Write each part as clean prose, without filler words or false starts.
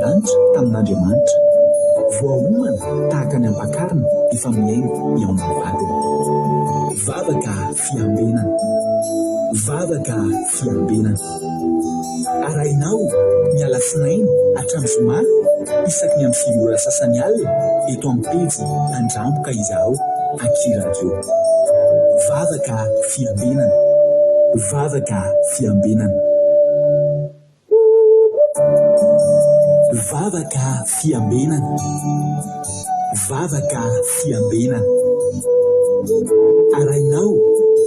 an-danitra tamin'Andriamanitra. Voaomana tahaka ny ampakarina efa mihaino eo amin'ny vadiny. Vavaka fiambenana. Vavaka fiambenana. Arahinao ny alatsinainy hatramin'ny zoma isaky ny amin'ny 9 ora sasany alina eto amin'ny pejy Andramboka Izaho Aky Radio. Vavaka fiambenana. Vavaka fiambenana. Vavaka fiambenana. Vavaka fiambenana. Arahinao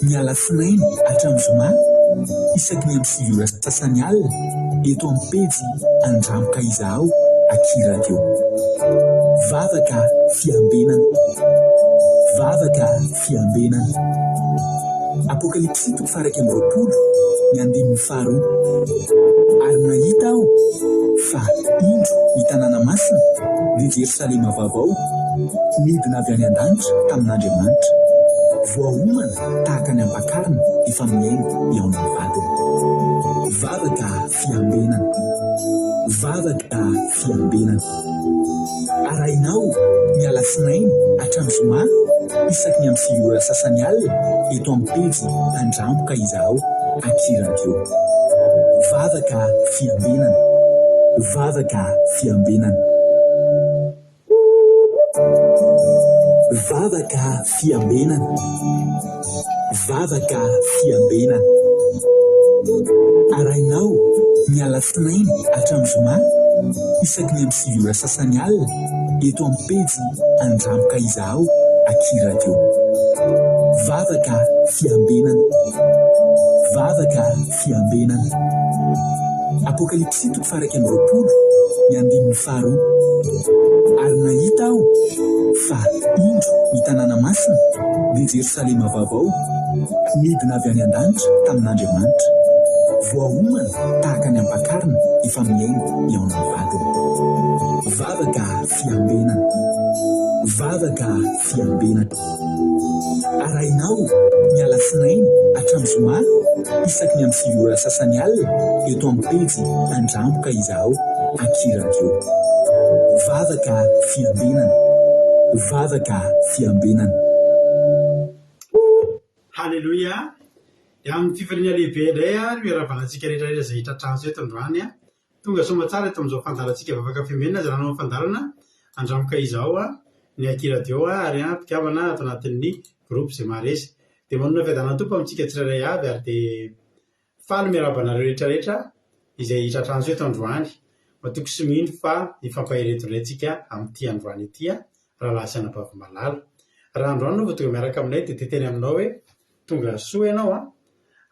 ny alatsinainy hatramin'ny zoma isaky ny amin'ny 9 ora sasany alina eto amin'ny pejy Andramboka Izaho Aky Radio. Vavaka fiambenana. Vavaka fiambenana. Apokalypsy toko faha-21, ny andininy faharoa. Ary nahita aho fa, indro, ny tanàna masina, dia Jerosalema vaovao, nidina avy any an-danitra tamin'Andriamanitra. Voaomana tahaka ny ampakarina efa mihaingo eo amin'ny vadiny. Vavaka fiambenana. Vavaka fiambenana. Arahinao ny alatsinainy hatramin'ny zoma isaky ny amin'ny 9 ora sasany alina eto amin'ny pejy Andramboka Izaho Aky Radio. Vavaka fiambenana. Vavaka fiambenana. Vavaka fiambenana. Vavaka fiambenana. Arahinao ny alatsinainy hatramin'ny zoma isaky ny amin'ny 9 ora sasany alina eto amin'ny pejy Andramboka Izaho Aky Radio. Vavaka fiambenana. Vavaka fiambenana. Apokalypsy toko faha-21, ny andininy faharoa. Ary nahita aho fa, indro, ny tanàna masina, dia Jerosalema vaovao, nidina avy any an-danitra tamin'Andriamanitra. Voaomana tahaka ny ampakarina efa mihaingo eo amin'ny vadiny. Vavaka fiambenana. Vavaka fiambenana. Arahinao ny alatsinainy hatramin'ny zoma isaky ny amin'ny 9 ora sasany alina eto amin'ny pejy Andramboka Izaho Aky Radio. Vavaka fiambenana. Vavaka fiambenana. Haleloia! Dia amin'ny fifaliana lehibe indray no iarahabana antsika rehetra rehetra izay tratrantsika eto androany. Tonga soamatsara eto amin'izao fandaharantsika Vavaka Fiambenana izay nanao ny fandaharana Andramboka Izao ny Aky Radio ary mpikambana ato anatin'ny groupe izay maharesy. Dia manonona fiadanan'ny Tompo amintsika tsirairay avy ary dia faly miarahaba anareo rehetra rehetra izay tratrantsika eto androany. Matoky sy mino fa hifampahery eto indray tsika amin'ity androany ity rahalahy sy anabavy malala. Raha androany ianao vao tonga miaraka aminay dia te hiteny aminao hoe tonga soa ianao an!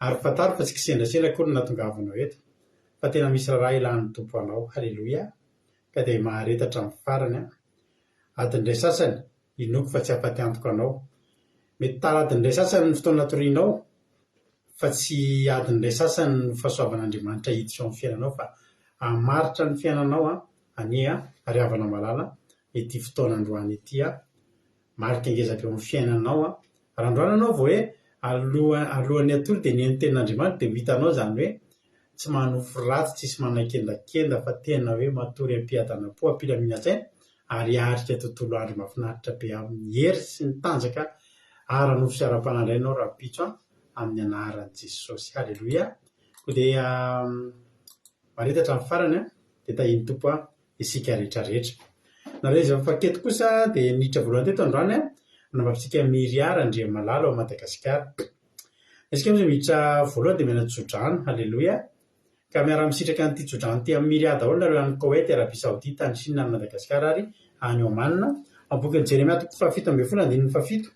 Ary fantaro fa tsy kisendrasendra akory no nahatongavanao eto. Fa tena misy raharaha ilan'ny Tompo anao. Haleloia! Ka dia mahareta hatramin'ny farany an! Adiny iray sasany, inoako fa tsy hahafaty antoka anao. Mety tara adiny iray sasany ny fotoana natorianao, fa tsy adiny iray sasany no fahasoavan'Andriamanitra hiditra ao amin'ny fiainanao fa hamaritra ny fiainanao an, anie an, ry havana malala, ity fotoana androany ity an. Marika ngeza be eo amin'ny fiainanao an. Raha androany ianao vao hoe aloha alohan'ny hatory dia nihaino ny tenin'Andriamanitra dia ho hitanao izany hoe tsy manofy ratsy, tsisy manakendakenda fa tena hoe matory am-piadanam-po, am-pilaminan-tsaina ary hiaritra tontolo andro mahafinaritra be amin'ny hery sy ny tanjaka ara-nofo sy ara-panahy indray ianao rahampitso an, amin'ny anaran'i Jesosy. Haleloia. Koa dia mahareta hatramin'ny farany an, dia tahian'ny Tompo an. isika rehetra rehetra. Nareo izay mifanketo kosa dia niditra voalohany teto androany nanaovantsika Miria Randriamalala ao Madagasikara. Isika moa izay miditra voalohany dia omena tsodrano, haleloia. Ka miara-misitraka an'ity tsodrano ity amin'i Miria daholo nareo any Koety, Arabie Saoudite, any Chine, any Madagasikara ary any Oman. Ao bokin'i Jeremia toko fahafito ambin'ny folo andininy fahafito.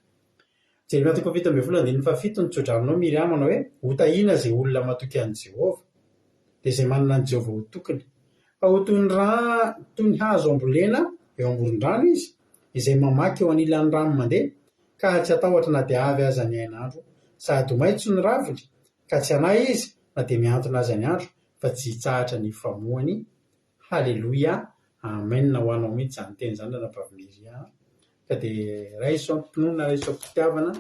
Jeremia toko fahafito ambin'ny folo andininy fahafito ny tsodranonao Miriama manao hoe, Hotahiana izay olona matoky an'i Jehovah, dia izay manana an'i Jehovah ho tokiny. Fa ho toy ny ra toy ny hazo ambolena eo amoron-drano izy, izay mamaky eo anilan'ny rano mandeha, ka tsy hatahotra na dia avy aza ny hainandro, sady ho maitso ny raviny, ka tsy hanahy izy na dia mihantona aza ny andro, fa tsy hitsahatra ny famoany Haleloia Amen ho anao mihitsy izany teny izany ranabavy Myria a! Ka dia raiso am-pinoana, raiso am-pitiavana,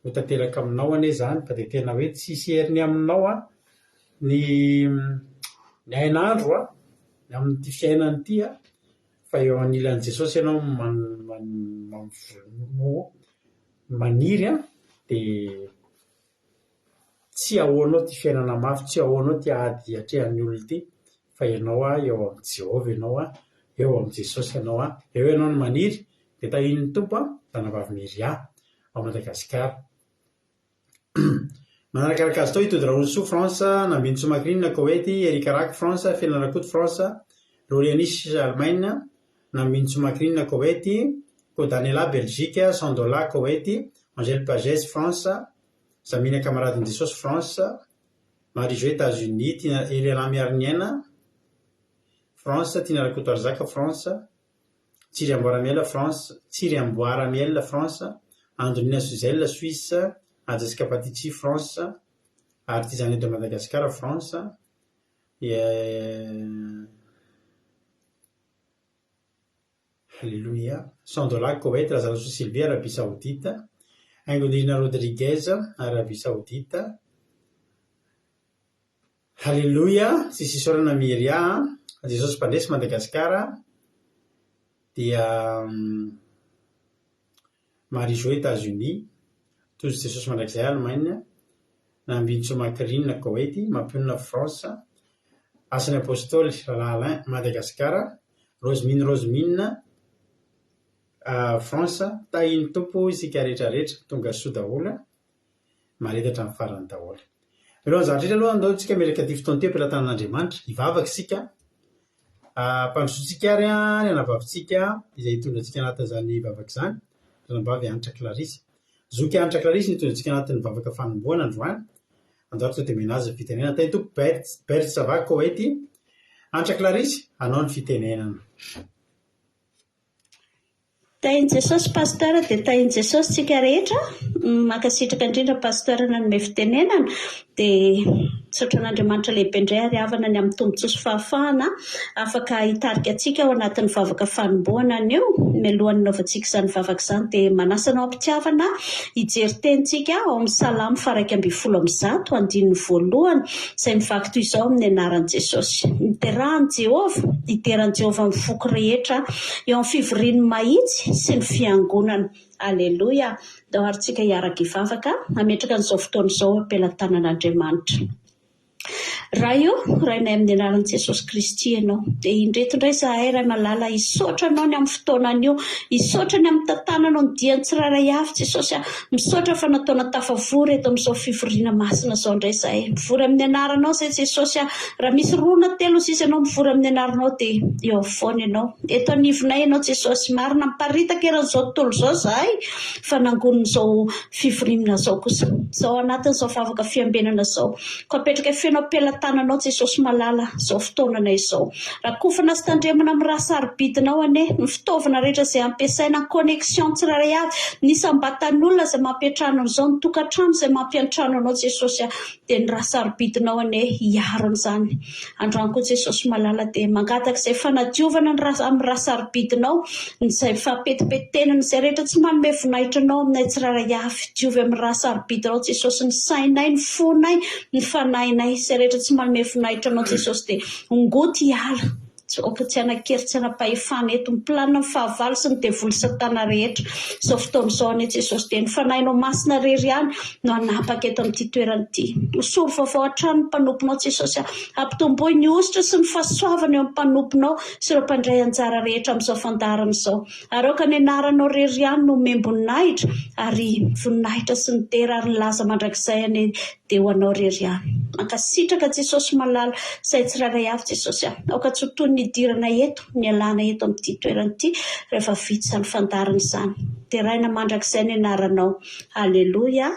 ho tanteraka aminao anie izany fa dia tena hoe tsisy heriny aminao an, ny ny hainandro an! amin'ity fiainana ity an, fa eo anilan'i Jesosy ianao maniry an, dia tsy ahoanao ity fiainana mafy, tsy ahoanao ity ady atrehan'ny olona ity fa ianao an, eo amin'i Jehovah ianao an, eo amin'i Jesosy ianao an, eo ianao no maniry, dia tahian'ny Tompo an, zanabavy Myria ao Madagasikara. Manarakaraka azy tao i Tody Rahonsoa, France, Nambinintsoa Macrine, Koety, Eric Rack, France, Fela Rakoto, France, Rory Anish, Allemagne, Nambinintsoa Macrine, Koety, Kodanela, Belgique, Sandola, Koety, Angèle Pagès, France, Zamina Camaradin'i Jesosy, France, Marie Jo, Etats-Unis, Tina Eliana Miariniaina, France, Tina Rakotoarizaka, France, Tsiry Amboaramiel, France, Tsiry Amboaramiel, France, Andonina Suzel, Suisse, Haja Scapatici, France, Artisanat de Madagascar, France, Alléluia, Sandola, Koweït, Razanasoa Sylvie, Arabie Saoudite, Haingonirina Rodriguez, Arabie Saoudite, Haleloia, tsisy isaorana Miria a, Jesosy Mpandresy Madagascar dia Marie Jo Etats Unis, Tojo Jesosy Mandrakizay Allemagne, Nambintsoa Macrine Koety, Mampionona France, Asan'ny Apostoly Rahalahy Alain Madagascar, Rosemine Rosemine France, Tahin'ny Tompo isika rehetra rehetra, tonga soa daholo. Mahareta hatramin'ny farany daholo. Mialohan'ny zavatra rehetra aloha, andao isika hametraka ity fotoana ity am-pelatanan'Andriamanitra. Hivavaka isika. Ampandrosoantsika ary ny anabavintsika izay hitondra antsika anatin'izany vavaka izany, Ranabavy Hanitra Clarisse. Zoky Hanitra Clarisse no hitondra antsika anatin'ny vavaka fanombohana androany. Andao ary tonga dia omena azy ny fitenenana. Tahin'ny Tompo Bert, Bert Sava, Koety. Hanitra Clarisse, anao ny fitenenana. Tahin'i Jesosy Pasteur dia tahin'i Jesosy tsika rehetra. Mankasitraka indrindra Pasteur nanome fitenenana. Dia misaotra an'Andriamanitra lehibe indray ary havana ny amin'ny tombontsoa sy fahafahana afaka hitarika antsika ao anatin'ny vavaka fanombohana anio. Mialohan'ny hanaovantsika izany vavaka izany dia manasa anao am-pitiavana hijery tenintsika ao amin'ny Salamo faha 111 andininy voalohany izay mivaky toy izao amin'ny anaran'i Jesosy. Miderà an'i Jehovah, hidera an'i Jehovah amin'ny foko rehetra Eo amin'ny fivorian'ny mahitsy sy ny fiangonana. Aleloia! Ndao ary tsika hiaraka hivavaka, hametraka an'izao fotoana izao eo am-pelatanan'Andriamanitra. Ray o, Rainay amin'ny anaran'i Jesosy Kristy Ianao, dia indreto indray izahay Ray malala hisaotra Anao ny amin'ny fotoana anio, hisaotra ny amin'ny tantananao ny dian'ny tsirairay avy Jesosy a, misaotra fa nataonao tafavory eto amin'izao fivoriana masina izao indray izahay, mivory amin'ny anaranao izay Jesosy a, Raha misy roa na telo sisa ianao mivory amin'ny anaranao dia eo afovoany ianao. Eto anivonay ianao Jesosy. Marina miparitaka eran'izao tontolo izao izahay fa nangonin'izao fivoriana izao kosa. Izao anatin'izao vavaka fiambenana izao. Koa apetraka feno am-pelatananao Jesosy malala izao fotoananay izao. Rakofana sy tandremana amin'ny rà sarobidinao anie ny fitaovana rehetra izay ampiasaina, ny connexion tsirairay avy, ny isam-batan'olona izay mampiantrano an'izao, ny tokantrano izay mampiantrano anao Jesosy. Dia ny rà sarobidinao anie hiaro an'izany. Androany koa Jesosy malala dia mangataka izay fanadiovana ny rà amin'ny rà sarobidinao, ny izay fahapetipetenana, izay rehetra tsy manome voninahitra anao aminay tsirairay avy. Diovy amin'ny rà sarobidinao Jesosy ny sainay, ny fonay, ny fanahinay. Izay rehetra tsy manome voninahitra anao Jesosy dia ongoty hiala. Tsy aoka tsy hanan-kery tsy hanam-pahefana eto ny planina ny fahavalo sy ny devoly satana rehetra. Izao fotoana izao anie Jesosy dia ny Fanahinao Masina irery ihany no hanapaka eto amin'ity toerana ity. Hosory vaovao hatrany ny mpanomponao Jesosy a. Ampitomboy ny hosotra sy ny fahasoavana eo amin'ny mpanomponao sy ireo mpandray anjara rehetra amin'izao fandaharana izao. Ary aoka ny anaranao irery ihany no homem-boninahitra ary voninahitra sy ny dera ary ny laza mandrakizay anie dia ho anao irery ihany. Mankasitraka Jesosy malala izay tsirairay avy Jesosy a. Aoka tsy ho toy ny nidirana eto, nialana eto amin'ity toerana ity rehefa vita izany fandaharana izany. Deraina mandrakizay ny anaranao. Aleloia.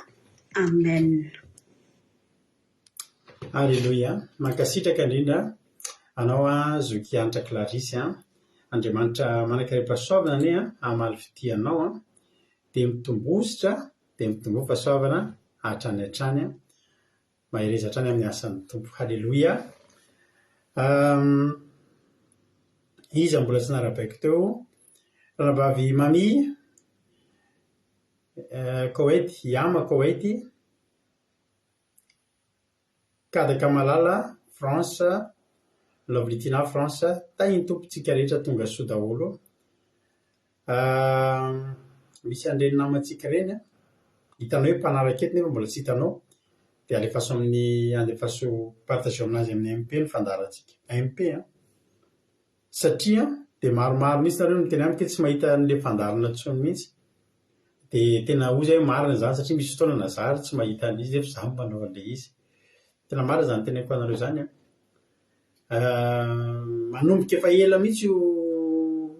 Amen. Aleloia. Mankasitraka indrindra anao a Zoky Hanitra Clarisse a. Andriamanitra manankarem-pahasoavana anie hamaly fitia anao a. Dia mitombohosotra dia mitomboa fahasoavana hatrany hatrany. Mahereza hatrany amin'ny asan'ny Tompo. Haleloia. Iza mbola tsy narabaiko teo? Ranabavy Mamy, Koety, Yama Koety, Kadaka Malala, France. Lovely Tina, France, Tahin'ny Tompo tsika rehetra tonga soa daholo. Misy an'ireny namantsika ireny an, hitanao hoe mpanaraka eto nefa mbola tsy hitanao, dia alefaso amin'ny, alefaso partageo aminazy amin'ny MP ny fandaharantsika. MP an! Satria dia maromaro mihitsy nareo no miteny amiko hoe tsy mahita an'ilay fandaharana intsony mihitsy. Dia tena hoy zay hoe marina izany satria misy fotoana na za ary tsy mahita an'izy nefa za no manao an'ilay izy. Tena marina izany teneniko anareo izany an! Manomboka efa ela mihitsy io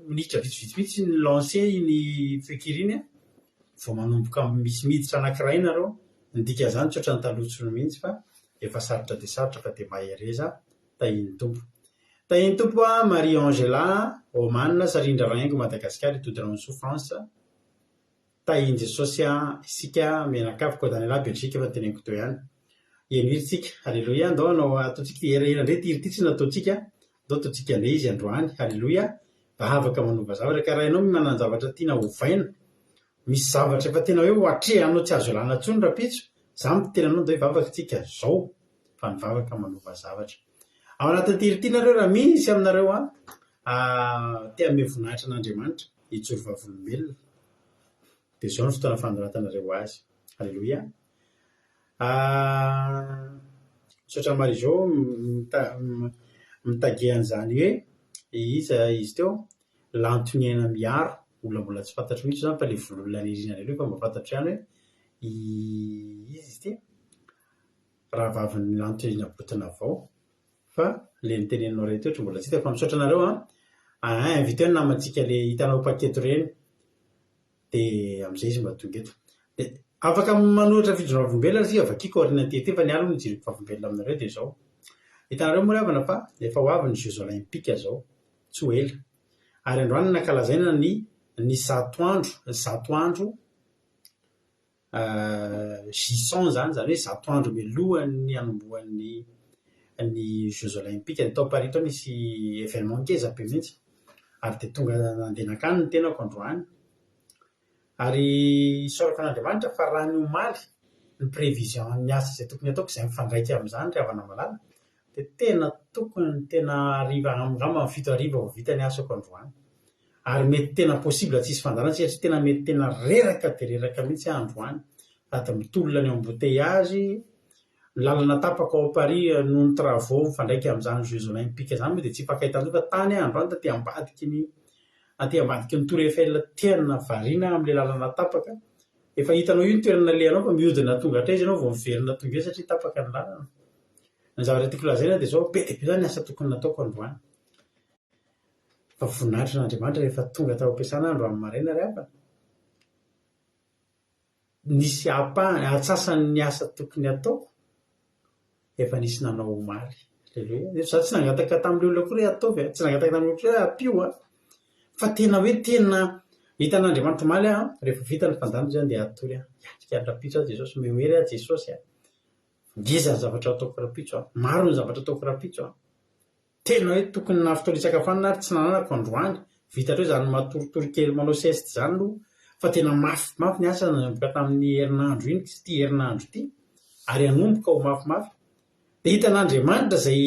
minitra vitsivitsy mihitsy ny lancer iny feonkira iny an, vao manomboka misy miditra anankiray nareo, ny dikan'izany tsy ohatran'ny taloha intsony mihitsy fa efa sarotra dia sarotra fa dia mahereza tahian'ny Tompo. Tahian'ny Tompo an, Marie Angela, Oman, Sarindra Rahaingo, Madagascar, i Tody Raonisoa, France. Tahin'i Jesosy an isika mianakavy koa Daniela Belgique efa noteneniko teo ihany. Heno hira tsika. Haleloia ndao hanao ataontsika ity hira hira ndray ity hira ity tsy nataontsika ndao ataontsika ndray izy androany. Haleloia vavaka manova zavatra ka raha ianao manan-javatra tiana hovaina misy zavatra efa tena hoe ho atrehanao tsy azo ialana intsony rahampitso za miteny anao ndao hivavaka tsika zao fa ny vavaka manova zavatra. Ao anatin'ity hira ity nareo raha misy aminareo an te hanome voninahitra an'Andriamanitra hijoro vavolombelona dia izao no fotoana fanoratanareo azy. Aleloia. Misaotra an'i Marie Jo mitague an'izany hoe iza izy teo? Lantoniaina Miaro, olona mbola tsy fantatro mihitsy izany fa ilay vololona nirina indray aloha efa mba fantatro ihany hoe iza izy ity? Rahavavin'i Lantonirina Botonavao. Fa le noteneninao reto ohatra mbola tsy hitako fa misaotra anareo an! Aa inviteo ny namantsika le hitanao paquet ireny de amizay izy mba tonga eto. De afaka manoratra fijoroam-vavolombelona isika vakiko aorianan'ity ity fa ny ahy aloha ny hijoroako vavolombelona aminareo de izao. Hitanareo moa ry havana fa efa ho avy ny jeux olympiques zao, tsy ho ela. Ary androany nankalazaina ny ny zato andro, zato andro J100 izany, izany hoe zato andro mialohan'ny hanombohan'ny ny Jeux Olympiques. Ny tao Paris tao nisy événement ngeza be mihitsy ary dia tonga nandeha nankany ny tenako androany. Ary isaorako an'Andriamanitra fa raha ny omaly, ny prévision ny asa izay tokony hataoko izay mifandraika amin'izany ry havana malala dia tena tokony tena hariva angamba amin'ny 7 hariva vao vita ny asako androany. Ary mety tena possible tsisy fandaharana satria tena mety tena reraka dia reraka mihitsy aho androany. Sady mitolona ny embouteillages, ny lalana tapaka ao Paris noho ny travaux mifandraika amin'izany jeux olympiques izany moa dia tsy hifankahita intsony fa tany aho androany taty ambadiky ny aty ambadiky ny tour Eiffel tena variana aho amin'ilay lalana tapaka. Efa hitanao io ny toerana alehanao fa mihodina tonga hatraiza ianao vao miverina tonga eo satria tapaka ny lalana. Ny zavatra tiako lazaina dia izao, be dia be izany ny asa tokony nataoko androany. Fa voninahitry an'Andriamanitra rehefa tonga tao am-piasana aho androany maraina ry havana, nisy ampahany, antsasan'ny asa tokony hataoko efa nisy nanao omaly. Aleloia. Nefa izaho tsy nangataka tamin'ilay olona akory hoe ataovy an, tsy nangataka tamin'ilay olona akory hoe ampio an, fa tena hoe tena hitan'Andriamanitra omaly aho an, rehefa vita ny fandaharana izy dia hatory aho. Hiatrika ny rahampitso aho Jesosy, omeo hery aho Jesosy an. Ngeza ny zavatra ataoko rahampitso an, maro ny zavatra ataoko rahampitso an. Tena hoe tokony na fotoana hisakafoanana ary tsy nananako androany. Vita hatreo izany matoritory kely manao sieste izany aloha fa tena mafy mafy ny asa nanomboka tamin'ny herinandro iny sy ity herinandro ity ary hanomboka ho mafimafy. Dia hitan'Andriamanitra izay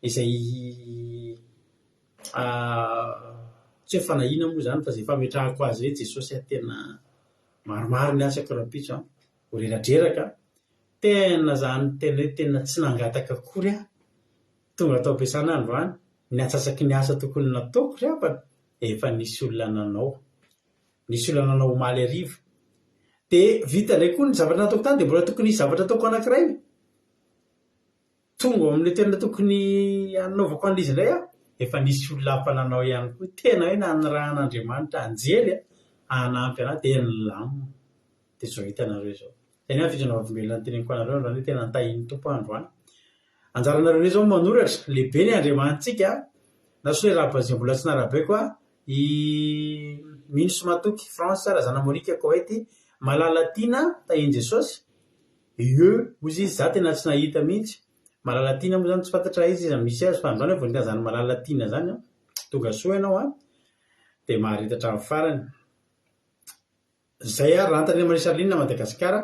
izay tsy hoe fanahiana moa izany fa izay fametrahako azy hoe Jesosy a tena maromaro ny asako rahampitso an, ho reradreraka an. Tena zany tena hoe tena tsy nangataka akory aho, tonga tao am-piasana aho androany, ny antsasaky ny asa tokony nataoko ry havana efa nisy olona nanao, nisy olona nanao omaly hariva. Dia vita indray koa ny zavatra nataoko tany dia mbola tokony hisy zavatra ataoko anankiray. Tonga ao amin'ilay toerana tokony hanaovako an'ilay izy indray aho, efa nisy olona hafa nanao ihany koa. Tena hoe nanirahan'Andriamanitra anjely hanampy an'ahy dia nilamina. Dia izao hitanareo izao. Izay ny ahy fijoroana vavolombelona noteneniko anareo androany hoe tena nitahian'ny Tompo aho androany. Anjaranareo indray izao ny manoratra. Lehibe ny Andriamanitsika. Na sao hoe raha izay mbola tsy narahabaiko aho, i Mino sy Matoky, France, Razana Monica, Koety, Malala Tiana, tahian'i Jesosy. Ie, hozy izy, za tena tsy nahita mihitsy. Malala Tiana moa zany tsy fantatra aiza izy no misy azy fa androany aho vao nahita an'izany Malala Tiana zany an. Tonga soa ianao an. Dia maharitra hatramin'ny farany. Zay ary Rantanina Marie Charline Madagasikara,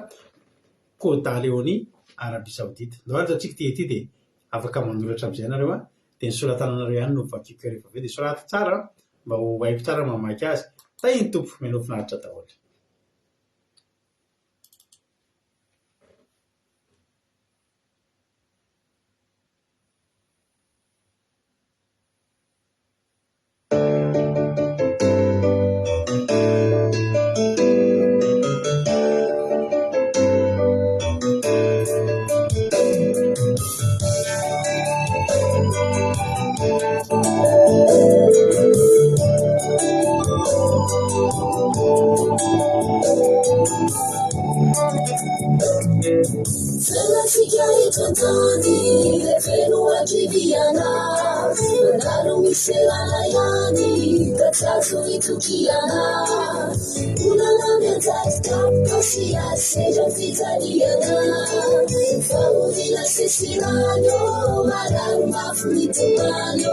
Koda Léonie, Arabie Saoudite. Ndao ary ataontsika ity ity dia. Afaka manoratra amin'izay ianareo an, dia ny soratananareo ihany no vakiko rehefa avy eo. Dia soraty tsara mba ho haiko tsara ny mamaky azy. Tahin'ny Tompo, mihainoa finaritra daholo. Fiainantsika eto an-tany feno hakiviana, mandalo miserana ihany ka tsy azo itokiana. Olana mianjady tampoka sy ady sendra fijaliana, fahoriana sesirano, marary mafy mitomany ô.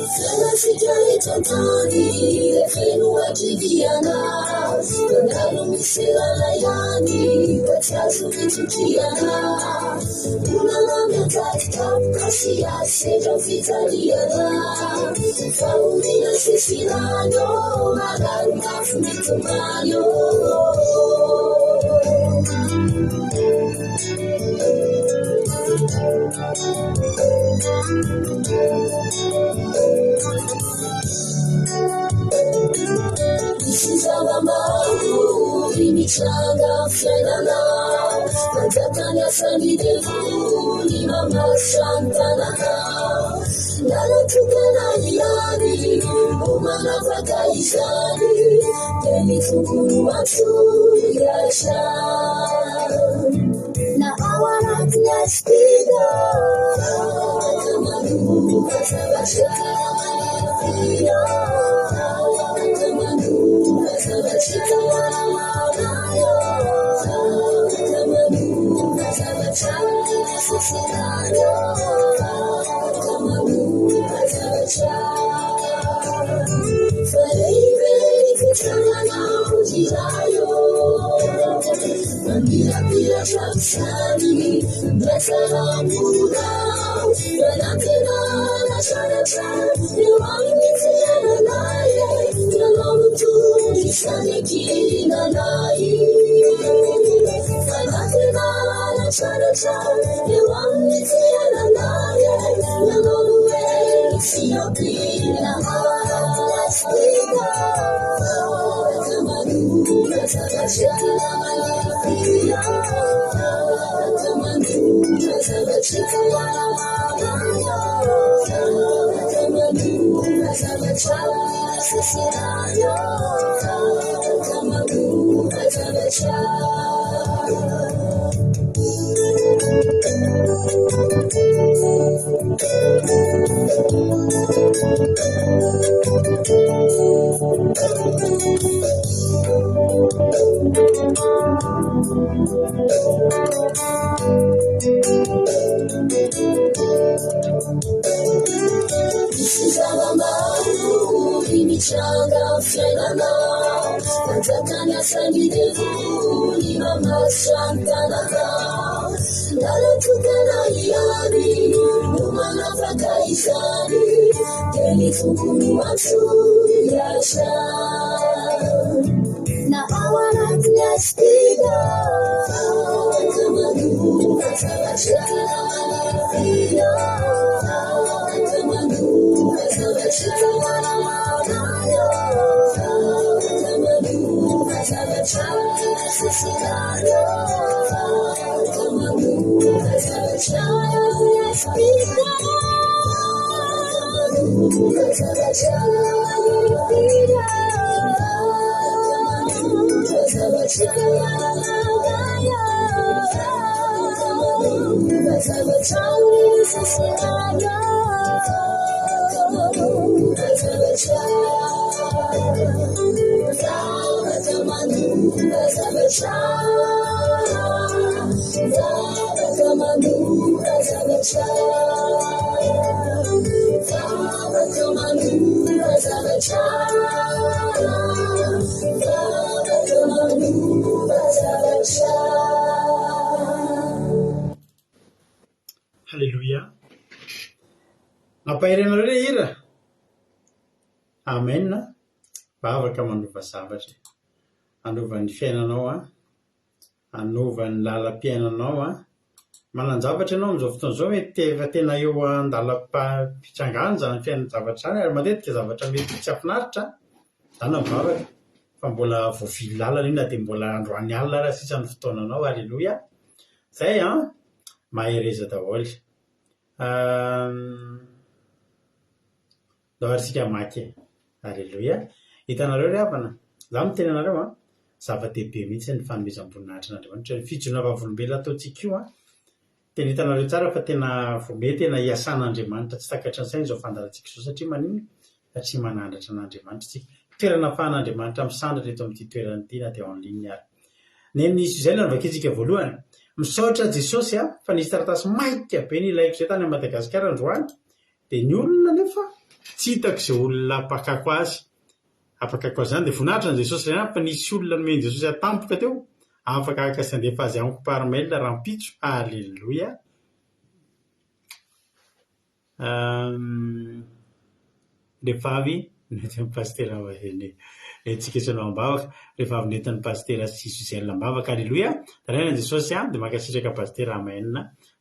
Fiainantsika eto an-tany feno hakiviana, mandalo miserana ihany ka tsy azo itokiana. Olana mianjady tampoka sy ady sendra fijaliana, fahoriana sesirano, marary mafy mitomany ô. Misy zava-mahory mitranga amin'ny fiainana, manjaka ny asan'ny devoly mamatotra ny tanana. Lalan-tokana ihany no manafaka izany, dia ny Tompo no antsoy hatrany. Na ao anatin'ny haizim-pito, afaka manova zavatra manirifiry, afaka manova zavatra manamanahy, afaka manova zavatra sesehana, afaka manova zavatra. Fa lehibe ny fitsanganao ry Ray ô. Mamirapiratra izany miatsara-monao, Fanantenana tsaratsara eo amin'ny fiainanay, Ianao no Tompo izany ankinanay. Fanantenana tsaratsara eo amin'ny fiainanay, Ianao no hery sy ampiana Misy zava-mahory mitranga amin'ny fiainana, manjaka ny asan'ny devoly mamatotra ny tanana. Lalan-tokana ihany no manafaka izany, dia ny Tompo no antsoy hatrany. Na ao anatin'ny haizim-pito, afaka manova zavatra manirifiry, afaka manova zavatra manamanahy, afaka manova zavatra sesehana, afaka manova zavatra haizim-pito, afaka manova zavatra manirifiry, afaka manova zavatra manamanahy, afaka manova zavatra sesehana, afaka manova zavatra, afaka manova zavatra, afaka manova zavatra. Vavaka manova zavatra. Vavaka manova zavatra. Haleloia. Nampahery anareo ilay hira? Amen. Vavaka manova zavatra. Hanova ny fiainanao an. Hanova ny lalam-piainanao an. Manan-javatra ianao amin'izao fotoana izao mety efa tena eo an-dalam-pitsangana izany fiainan-javatra izany ary matetika zavatra mety tsy hahafinaritra an. Izany no mivavaka fa mbola voavily lalana io na dia mbola androany alina ary sisa ny fotoananao. Aleloia. Izay an. Mahereza daholo. Ndao ary isika hamaky e. Aleloia. Hitanareo ry havana, izaho miteny anareo an, zava-dehibe mihitsy ny fanomezam-boninahitra an'Andriamanitra. Io fijoroana vavolombelona ataontsika io an, tena hitanareo tsara fa tena vao mehy tena iasan'Andriamanitra tsy takatry ny saina izao fandaharantsika izao satria maninona? Satria manandratra an'Andriamanitra isika. Toerana ahafahan'Andriamanitra misandratra eto amin'ity toerana ity na dia en ligne ary. Nen'i Suzelle no vakintsika voalohany. Misaotra Jesosy a, fa nisy taratasy maika be nilaiko izay tany Madagasikara androany. Dia ny olona anefa tsy hitako izay olona hampakako azy. Hampakako azy izany dia voninahitra an'i Jesosy ihany fa nisy olona nomen'i Jesosy ahy tampoka teo afaka haka sy handefa azy amiko par mail rahampitso. Alléluia. Rehefa avy nentin'ny pasitera nentintsika sy ianao am-bavaka, rehefa avy nentin'ny pasitera sy Suzelle am-bavaka, aleloia, deraina Jesosy an, dia mankasitraka pasitera, amen,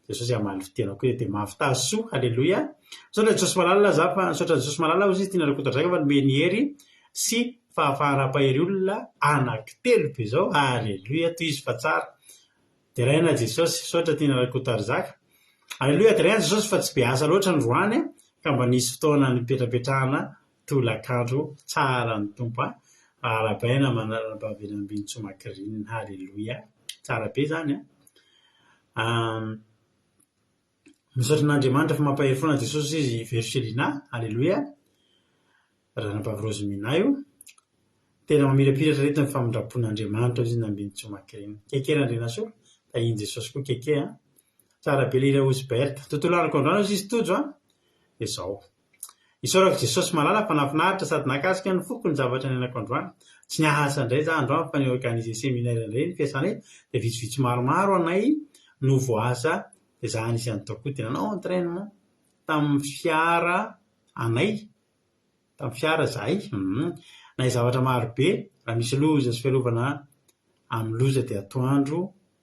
Jesosy hamaly fitia anao koa dia mahavità soa, aleloia, misaotra Jesosy malala za fa, misaotra Jesosy malala hozy izy Tiana Rakotondrazaka fa nomeny hery sy fahafahana hampahery olona anankitelo be zao, aleloia, tohizo fa tsara. Deraina Jesosy, misaotra Tiana Rakotoarizaka. Aleloia, deraina Jesosy fa tsy be asa loatra androany ka mba nisy fotoana nipetrapetrahana tolakandro tsara ny Tompo a. Arahabaina manarabavy Rambinintsoa Macrine. Aleloia. Tsara be izany an. Misaotra an'Andriamanitra fa mampahery foana Jesosy izy Vercelina. Aleloia. Ranabavy Rosemina io. Tena mamirapiratra reto ny famindram-pon'Andriamanitra hoy izy Nambinintsoa Macrine. Keke Randrianasolo, tahian'i Jesosy koa Keke a. Tsara be le hira hozy Berthe. Tontolo androko androany hozy izy Tojo a. Dia zao. Isaorako Jesosy malala fa nahafinaritra sady nahakasika ny foko ny zavatra niainako androany. Tsy niasa indray za androany fa ni-organiser séminaire indray ny fiasanay dia vitsivitsy maromaro anay no voaasa dia za anisan'ny tao koa dia nanao entrainement tamin'ny fiara anay tamin'ny fiara izahay, hum, nahay zavatra maro be, raha misy loza sy fiarovana amin'ny loza dia atoandro,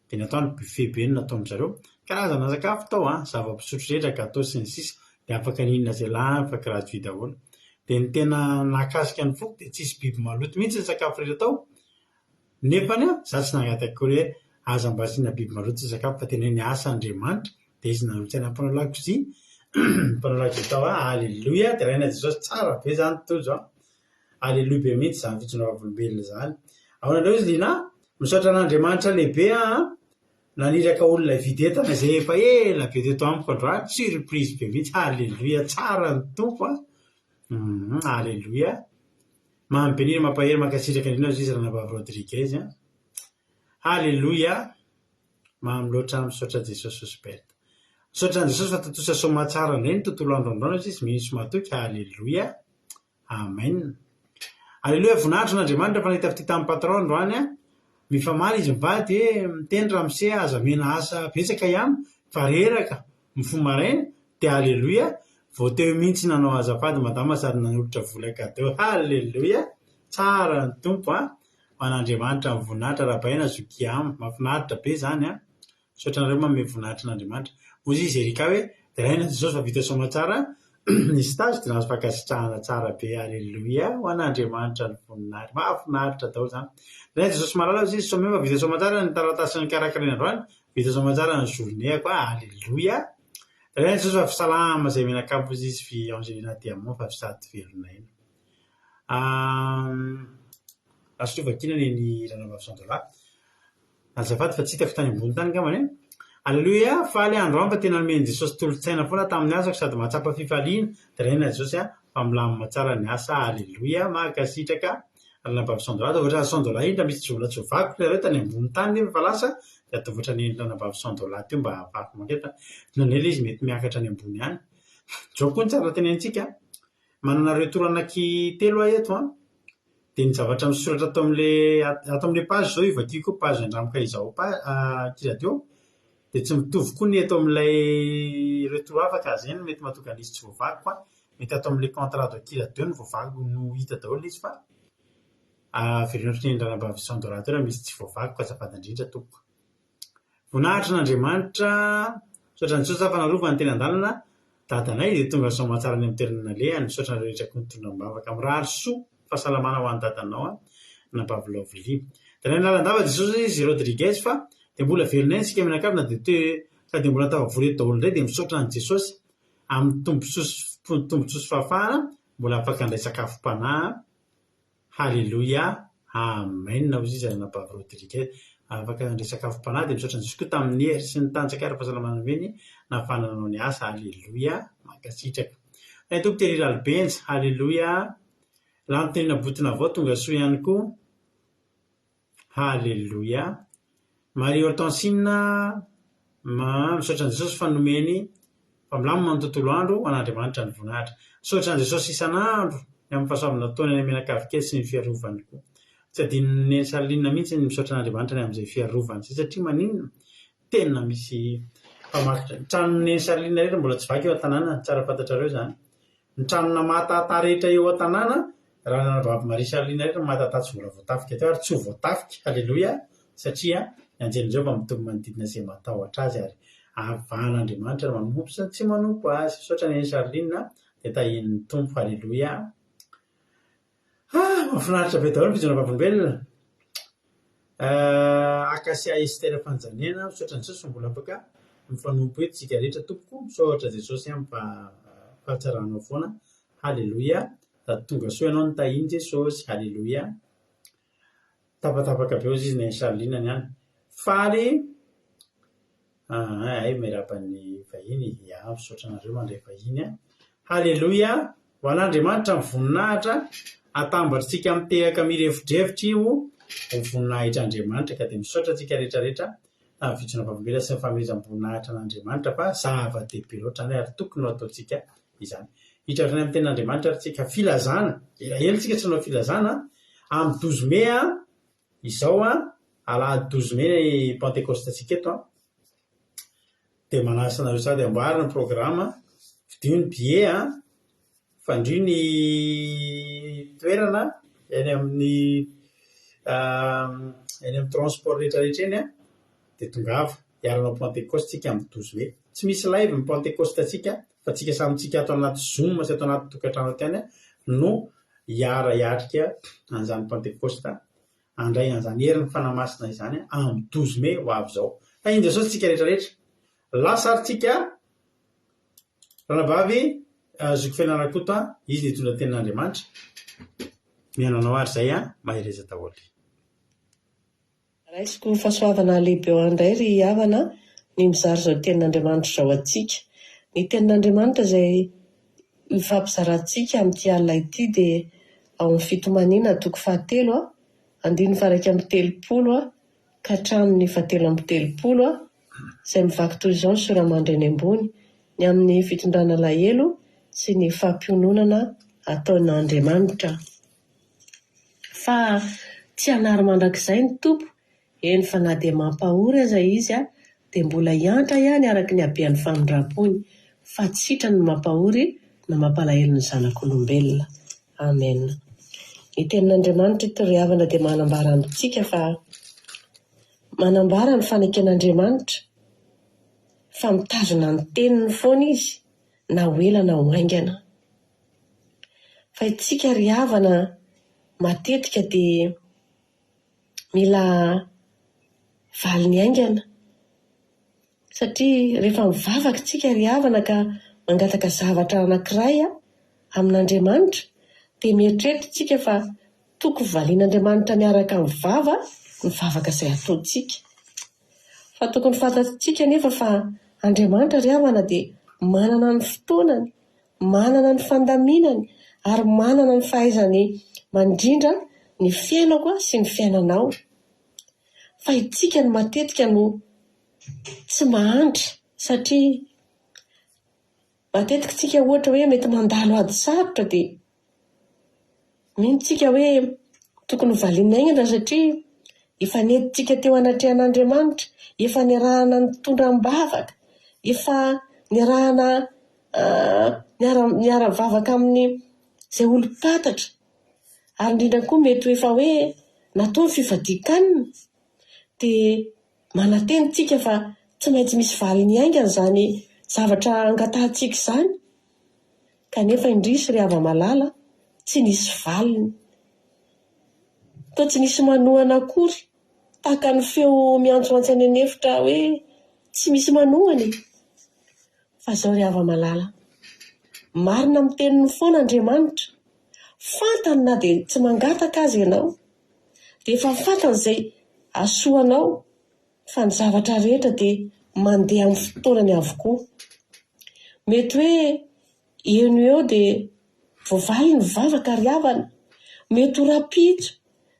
dia ny atoandro buffet be no nataon-dry zareo, karazana sakafo tao an, zava-pisotro rehetra, gateau sy ny sisa, dia afaka nihinana izay lany fa gratuit daholo. Dia ny tena nahakasika ny foko dia tsisy biby maloto mihitsy ny sakafo rehetra tao, Nefany an, za tsy nangataka akory hoe aza mba asiana biby maloto ny sakafo fa tena hoe niasa Andriamanitra dia izy nanolo-tsaina mpanao lakozia, mpanao lakozia tao an, Aleloia, deraina Jesosy, tsara be zany Tojo an, Aleloia be mihitsy zany fijoroana vavolombelona zany. Ahoana indray ozy Lina? Misaotra an'Andriamanitra lehibe aho an, naniraka olona hividy entana izay efa ela be teto amiko androany, surprise be mihitsy, Aleloia, tsara ny Tompo an, hum, Aleloia. Mamy be nina mampahery mankasitraka indrindra hozy izy ranabavy Rodriguez a. Haleloia! Mamy loatra misaotra Jesosy Osbert. Misaotra an'i Jesosy fa tontosa soamatsara indray ny tontolo andro androany hozy izy mino sy matoky Haleloia! Amen. Aleloia voninahitra an'Andriamanitra fa nahita fitia tamin'ny patron androany a. Mifamaly izy mivady hoe miteny ramose aza omena asa betsaka ihany fa reraka mifoha maraina Dia aleloia, vao teo mihitsy nanao azafady madama sady nanolotra vola cadeau, haleloia, tsara ny Tompo a, ho an'Andriamanitra ny voninahitra, arahabaina zoky am, mahafinaritra be izany an, misaotra anareo manome voninahitra an'Andriamanitra. Hoy izy Erika hoe, deraina Jesosy fa vita soamatsara ny stage dia nahazo fankasitrahana tsara be, aleloia, ho an'Andriamanitra ny voninahitra, mahafinaritra daholo izany. Deraina Jesosy malala hoy izy, someo fa vita soamatsara ny taratasy nikarakaraina androany, vita soamatsara ny journée-ko a, aleloia. Deraina Jesosy fa salama izay mianakavy hozy izy fy Angelina Diamond fa sady velon'aina. Azo vakiana anie ny ranabavy Sandola. Azafady fa tsy hitako tany ambony tany angambany e. Aleloia, faly aho androany fa tena nomen'i Jesosy tolo-tsaina foana tamin'ny asako sady mahatsapa fifaliana. Deraina Jesosy a, fa milamina tsara ny asa. Aleloia, mankasitraka ranabavy Sandola. Ataovy ohatran'i Sandola iny raha misy mbola tsy voavakiko nareo tany ambony tany nefa efa lasa dia ataovy ohatran'ny ranabavy Sandola teo mba hahafahako mankeny fa indraindray ilay izy mety miakatra any ambony any. Izao koa no tsara tenenintsika, manana retour anaky telo aho eto an, dia ny zavatra misoratra ato amin'ilay ato amin'ilay page izao io vakiko io page Andramiko Izao Kiradio, dia tsy mitovy koa ny eto amin'ilay retour hafa ka izay no mety mahatonga an'izy tsy voavakiko an, mety ato amin'ilay compte radio Kiradio no voavakiko no hita daholo ilay izy fa avereno ohatran'ny Jean Dorat teo raha misy tsy voavakiko azafady indrindra tompoko. Voninahitry n'Andriamanitra, misaotra an'i Jesosy fa narovany ny teny an-dalana, dadanay dia tonga soamantsara any amin'ny toerana nalehany, misaotra anareo rehetra koa nitondra am-bavaka, mirary soa fahasalamana ho an'i dadanao an, anabavy Lovely. Deraina lalandava Jesosy hoy izy Rodriguez fa dia mbola velona ihany isika mianakavy na dia te ka dia mbola tafavory eto daholo indray dia misaotra an'i Jesosy amin'ny tombontsoa sy tombontsoa sy fahafahana mbola afaka handray sakafom-panahy Haleloia Amen hoy izy Ranabavy Rodriguez. Afaka nandray sakafom-panahy dia misaotra an'i Jesosy koa tamin'ny hery sy ny tanjaka ary fahasalamana nomeny nahafahana nanao ny asa. Haleloia. Mankasitraka. Hay Tompo Thierry Ralibenja. Haleloia. Lantonina Botonavao tonga soa ihany koa. Haleloia. Marie Hortensine, ma, misaotra an'i Jesosy fa nomeny fa milamina ny tontolo andro, ho an'Andriamanitra ny voninahitra. Misaotra an'i Jesosy isan'andro ny amin'ny fahasoavana nataony any Menakavy kely sy ny fiarovany koa. Tsy adinon'i Neny Charline mihitsy ny misaotra an'Andriamanitra ny amin'izay fiarovany izay satria maninona? Tena misy mpamatotra. Ny tranon'i Neny Charline rehetra mbola tsy vaky eo an-tanàna, tsara fantatrareo izany. Ny tranona mahatata rehetra eo an-tanàna, raha ny anabavy Marie Charline rehetra ny mahatata tsy mbola voatafika teo ary tsy ho voatafika, haleloia, satria ny anjelin'i Jehovah mitoby manodidina izay matahotra azy ary avahan'Andriamanitra ny manompo sy ny tsy manompo azy. Misaotra Neny Charline dia tahian'ny Tompo, haleloia. Ah, mahafinaritra be daholo ny fijoroana vavolombelona. Acacia Esther Fanjanena, misaotra an'i Jesosy fa mbola afaka mifanompo eto isika rehetra tompoko. Misaotra Jesosy amin'ny fahatsaranao foana. Haleloia. Sady tonga soa ianao nitahian'i Jesosy. Haleloia. Tapatapaka be hozy izy Neny Charline ny any. Faly. Aa hay miarahaba ny vahiny ya misaotra anareo mandray vahiny a. Haleloia! Ho an'Andriamanitra ny voninahitra, atambatr'tsika amin'ny tehaka mirefodrefotra io ho voninahitr'Andriamanitra ka dia misaotra antsika rehetra rehetra tamin'ny fijoroana vavolombelona sy ny fanomezam-boninahitra an'Andriamanitra fa zava-dehibe loatra izany ary tokony ho ataontsika izany. Hiditra hatrany amin'ny tenin'Andriamanitra ary tsika filazana, elaela tsika tsy nanao filazana, amin'ny douze mai a, Izao an, alahady douze mai ny Pentecoste antsika eto an, dia manasa anareo sady amboary ny programme, vidio ny billet an, fandrio ny toerana eny amin'ny eny amin'ny transport rehetra rehetra eny an, dia tongava hiara-hanao Pentecoste tsika amin'ny douze mai. Tsy misy live ny Pentecoste antsika fa tsika samy tsika ato anaty zoom sy ato anaty tokantrano ato ihany no hiara-hiatrika an'izany Pantekosta, handray an'izany herin'ny Fanahy Masina izany amin'ny douze mai ho avy izao. Tahin'i Jesosy tsika rehetra rehetra. Lasa ary tsika, ranabavy zoky Fela Rakoto a, izy no hitondra ny tenin'Andriamanitra. Mihaino anao ary izay a, mahereza daholo. Raisiko ho fahasoavana lehibe ho ahy indray ry havana ny mizara izao tenin'Andriamanitra izao antsika. Ny tenin'Andriamanitra izay hifampizarantsika amin'ity alina ity dia ao amin'ny Fitomaniana toko fahatelo andininy faha-31 ka hatramin'ny fahatelo-amby-telopolo izay mivaky toy izao ny sora-mandry eny ambony, ny amin'ny fitondrana alahelo sy ny fampiononana ataon'Andriamanitra. Fa tsy hanary mandrakizay ny Tompo, eny fa na dia mampahory aza Izy dia mbola hiantra ihany araka ny habean'ny famindram-pony, fa tsy sitrany ny mampahory na mampalahelo ny zanak'olombelona. Amena. Ny Tenin'Andriamanitra eto ry havana dia manambara amintsika fa manambara ny faneken'Andriamanitra fa mitazona ny Teniny foana Izy na ho ela na ho haingana. Fa isika ry havana matetika dia mila valiny haingana satria rehefa mivavaka isika ry havana ka mangataka zavatra anankiray amin'Andriamanitra dia mieritreritra isika fa tokony valian'Andriamanitra miaraka amin'ny vava ny vavaka izay ataontsika. Fa tokony fantatsika anefa fa Andriamanitra ry havana dia manana ny fotoanany manana ny fandaminany ary manana ny fahaizany mandrindra ny fiainako sy ny fiainanao. Fa itsika no matetika no tsy mahantra satria. Matetika isika ohatra hoe mety mandalo ady sarotra dia mino isika hoe tokony ho valiana haingana satria efa nentintsika teo anatrehan'Andriamanitra, efa niarahana nitondra am-bavaka, efa niarahana niara-nivavaka amin'izay olom-pantatra ary indrindra koa mety ho efa hoe natao ny fifadian-kanina dia Manantena isika fa tsy maintsy misy valiny haingana izany zavatra angatahantsika izany, kanefa indrisy ry hava-malala, tsy nisy valiny. Toa tsy nisy manohana akory, tahaka ny feo miantsoantso any an'efitra hoe tsy misy manohana e! Fa izao ry hava-malala, marina amin'ny teniny foana Andriamanitra, fantany na dia tsy mangataka aza ianao, dia efa fantany izay hahasoa anao fa ny zavatra rehetra dia mandeha amin'ny fotoanany avokoa. Mety hoe eo no eo dia voavaly ny vavaka ry havana, mety ho rahampitso,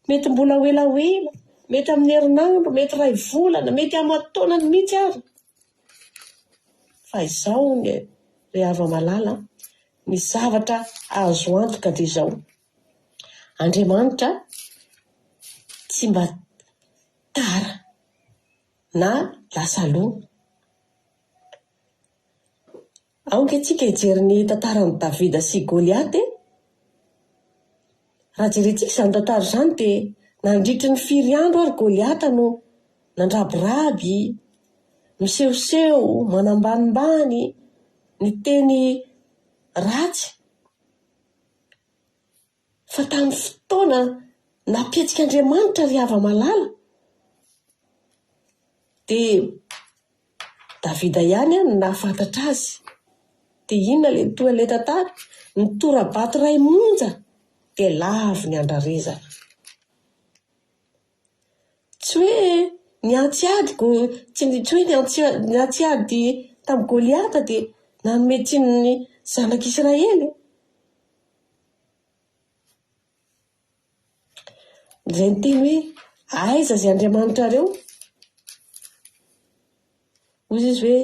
mety mbola ho elaela, mety amin'ny herinandro, mety iray volana, mety aman-taonany mihitsy ary. Fa izao hono ry hava-malala, ny zavatra azo antoka dia izao, Andriamanitra tsy mba tara na lasa aloha. Aoka isika hijery ny tantaran'i Davida sy Goliata e! Raha jerentsika izany tantara izany dia nandritry ny firy andro ary Goliata no nandrabiraby, misehoseho, manambanimbany, niteny ratsy. Fa tamin'ny fotoana nampihetsik'Andriamanitra ry hava-malala, dia Davida ihany no nahafantatra azy. Dia inona ilay nitohan'ilay tantara? Ny tora-bato iray monja dia lavo ny andrarezana. Tsy hoe niantsy ady Go-, tsy hoe niantsy niantsy ady tamin'i Goliata dia nanome tsiny ny zanak'Israely. Izay niteny hoe, Aiza izay Andriamanitrareo? Hoy izy hoe,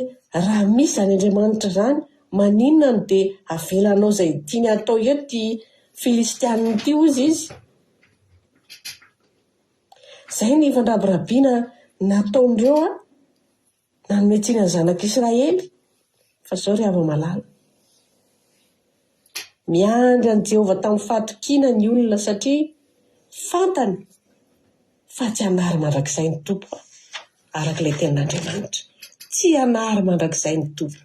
Raha misy izany Andriamanitra izany, maninona no dia avelanao izay tiany hatao eto ity Filistianina ity? Hoy izy. Izay ny fandrabirabiana nataon'ireo Nanome tsiny ny zanak'Israely, fa izao ry hava-malala, Miandry an'i Jehovah tamin'ny fahatokiana ny olona, satria fantany fa tsy hanary mandrakizay ny Tompo, araka ilay tenin'Andriamanitra. Tsy hanary mandrakizay ny Tompo.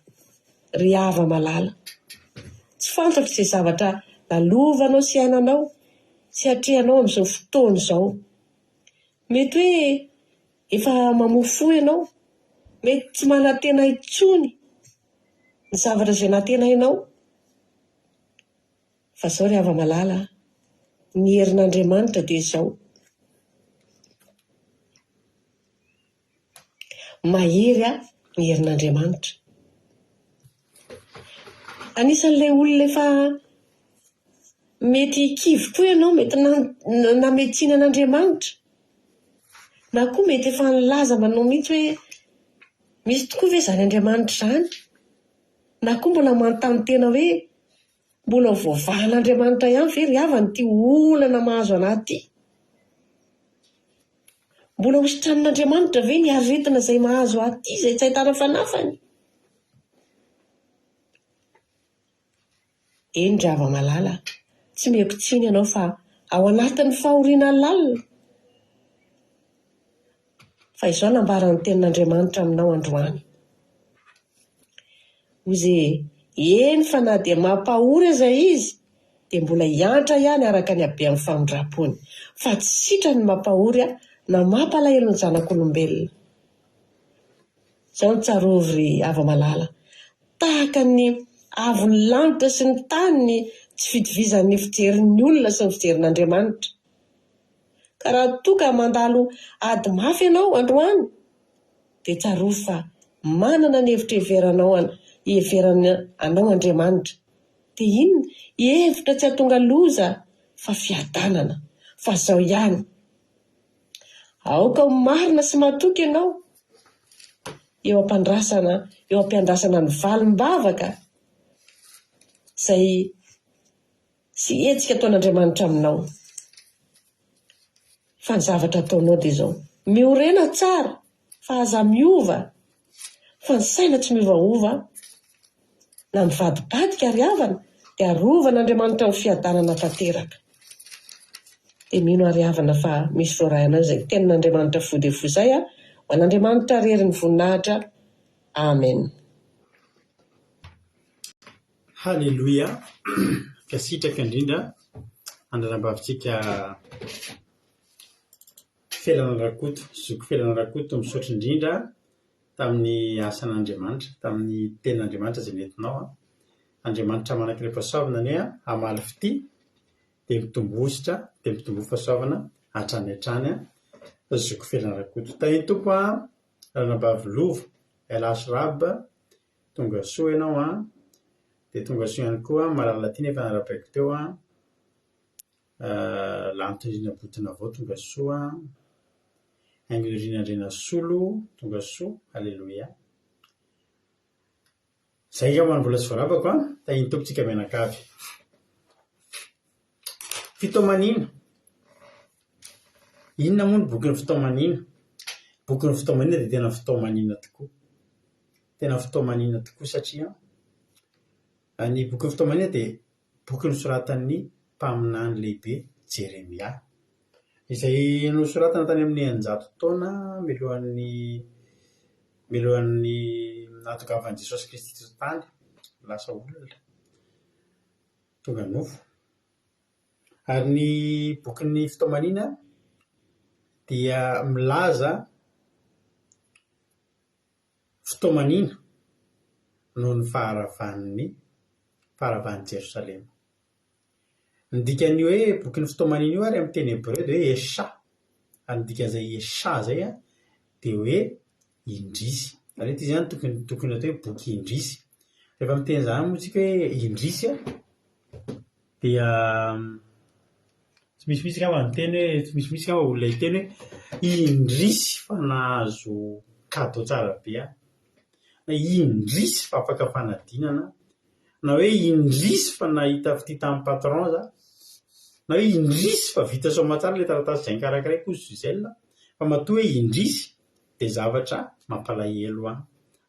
Ry hava-malala, tsy fantatro izay zavatra lalovanao sy iainanao sy atrehanao amin'izao fotoana izao. Mety hoe efa mamoa fo ianao, mety tsy manantena intsony ny zavatra izay nantenainao. Fa izao ry hava-malala a, ny herin'Andriamanitra dia izao. Mahery ny herin'Andriamanitra. Anisan'ilay olona efa mety kivy koa ianao, mety namehy tsiny an'Andriamanitra, na koa mety efa nilaza manao mihitsy hoe misy tokoa ve izany Andriamanitra izany? Na koa mbola manontany tena hoe mbola ho voavahan'Andriamanitra ihany ve ry havana ity olana mahazo anà ity? Mbola ho sitranin'Andriamanitra ve ny aretina izay mahazo ahy ity izay tsy ahitana fanafany? Eny ry hava-malala, tsy omeko tsiny ianao fa ao anatin'ny fahoriana lalina. Fa izao nambaran'ny tenin'Andriamanitra aminao androany. Hozy eny fa na dia mampahory aza izy dia mbola hiantra ihany araka ny habean'ny famindram-pony. Fa tsy sitrany ny mampahory na mampalahelo ny zanak'olombelona. Izao no tsarovy ry hava-malala, tahaka ny haavon'ny lanitra sy ny tany ny tsy fitovizan'ny fijerin'ny olona sy ny fijerin'Andriamanitra. Ka raha toa ka mandalo ady mafy ianao androany dia tsarovy fa manana ny hevitra hiheveranao hiheverany anao Andriamanitra. Dia inona? Hevitra tsy hahatonga loza fa fiadanana. Fa izao ihany, aoka ho marina sy matoky ianao eo am-pandrasana, eo am-piandrasana ny valim-bavaka. izay sy hetsika ataon'Andriamanitra aminao. Fa ny zavatra ataonao dia izao, miorena tsara fa aza miova fa ny saina tsy miovaova na mivadibadika ry havana dia arovan'Andriamanitra amin'ny fiadanana tanteraka. Dia mino aho ry havana fa misy voaray anao izay tenin'Andriamanitra fo dia fo izay ho an'Andriamanitra rery ny voninahitra. Amen. Haleloia! Mankasitraka indrindra andrarambavintsika Felana Rakoto, zoky Felana Rakoto, misaotra indrindra tamin'ny asan'Andriamanitra, tamin'ny tenin'Andriamanitra izay nentinao. Andriamanitra manan-karem-pahasoavana anie hamaly fitia dia mitomboa hosotra dia mitomboa fahasoavana hatrany hatrany. Zoky Felana Rakoto. Tahin'ny Tompo an, ranabavy Lova, LH Rab, Tonga soa ianao an! Dia tonga soa ihany koa Malalatiana efa narabaiko teo an! Lanto Nirina Botonavao tonga soa an! Haingo Nirina Andrianasolo tonga soa, Aleloia! Izay angamba no mbola tsy voarabako an! Tahin'ny Tompo tsika mianakavy. Fitaomaniana. Inona moa ny bokin'ny fitaomaniana? Bokin'ny fitaomaniana dia tena fitaomaniana tokoa. Tena fitaomaniana tokoa satria ny bokin'ny fitaomaniana dia boky nosoratan'ny mpaminany lehibe Jeremia, izay nosoratana tany amin'ny 600 taona mialohan'ny mialohan'ny nahatongavan'i Jesosy Kristy teto an-tany, lasa olona, tonga nofo. Ary ny bokin'ny fitaomaniana dia milaza fitaomaniana noho ny faharavan'ny faharavan'i Jerosalema. Ny dikan'ny hoe bokin'ny fitaomaniana io ary amin'ny teny hebreo dia hoe Esha, ary ny dikan'izay Esha izay dia hoe indrisy. Izany hoe ity izany tokony tokony atao hoe boky indrisy. Rehefa miteny izany moa isika hoe indrisy an, dia tsy misy mihitsy angamba ny teny hoe, tsy misy mihitsy angamba olona hiteny hoe indrisy fa nahazo cadeau tsara be aho, na indrisy fa afaka fanadinana aho, na hoe indrisy fa nahita fitia tamin'ny patron za, na hoe indrisy fa vita soamantsara ilay taratasy izay nokarakaraiko hozy Gisèle, fa matoa hoe indrisy dia zavatra mampalahelo ahy,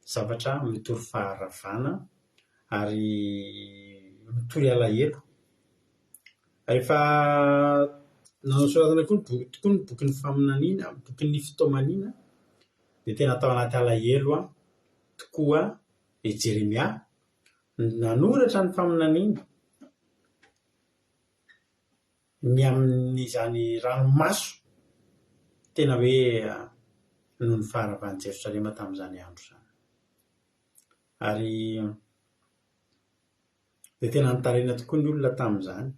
zavatra mitory faharavana ary mitory alahelo. Rehefa nosoratana koa ny boky tokoa ny bokin'ny faminaniana, bokin'ny fitaomaniana dia tena tao anaty alahelo aho tokoa i Jeremia nanoratra ny faminaniana. Ny amin'izany ranomaso tena hoe noho ny faharavan'i Jerosalema tamin'izany andro izany. Ary dia tena nitaraina tokoa ny olona tamin'izany.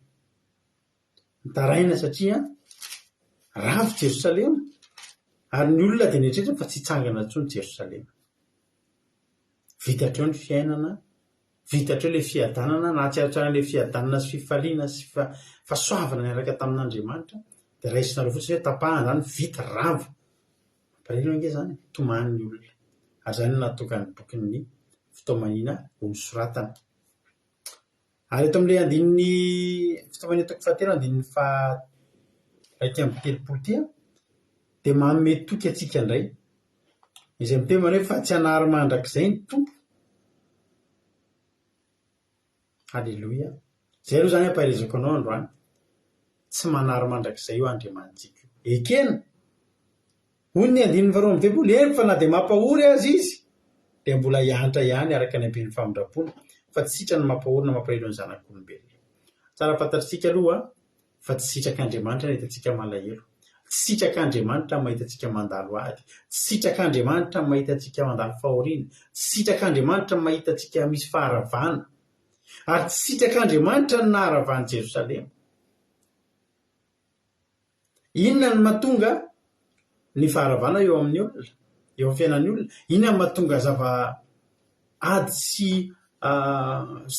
Nitaraina satria rava Jerosalema ary ny olona dia nieritreritra fa tsy hitsangana intsony Jerosalema. Vita hatreo ny fiainana, vita hatreo ilay fiadanana, nahatsiarotsiaro an'ilay fiadanana sy fifaliana sy fahasoavana niaraka tamin'Andriamanitra, dia raisinareo fotsiny hoe tapahana izany, vita, rava. Mampalahelo ange izany e, tomany ny olona. Ary izany no nahatonga ny bokin'ny fitaomaniana ho nosoratana. Ary eto amin'ilay andininy fitaomaniana toko fahatelo andininy faha-31 ity dia manome toky antsika indray izay miteny manao hoe fa tsy hanary mandrakizay ny Tompo. Aleloia. Izay aloha izany ampaherezako anao androany. Tsy manary mandrakizay io Andriamanitsika io. Ekena. Hoy ny andininy faharoa 32, eny fa na dia mampahory aza izy, dia mbola hiantra ihany araka ny haben'ny famindram-pony, fa tsy sitrany ny mampahory na mampalahelo ny zanak'olombelona. Tsara fantatr'isika aloha fa tsy sitrak'Andriamanitra ny mahita antsika malahelo. Tsy sitrak'Andriamanitra ny mahita antsika mandalo ady. Tsy sitrak'Andriamanitra ny mahita antsika mandalo fahoriana. Tsy sitrak'Andriamanitra ny mahita antsika misy faharavana. Ary tsy sitrak'Andriamanitra ny naharavan'i Jerosalema. Inona no mahatonga ny faharavana eo amin'ny olona, eo amin'ny fiainan'ny olona? Inona no mahatonga zava ady sy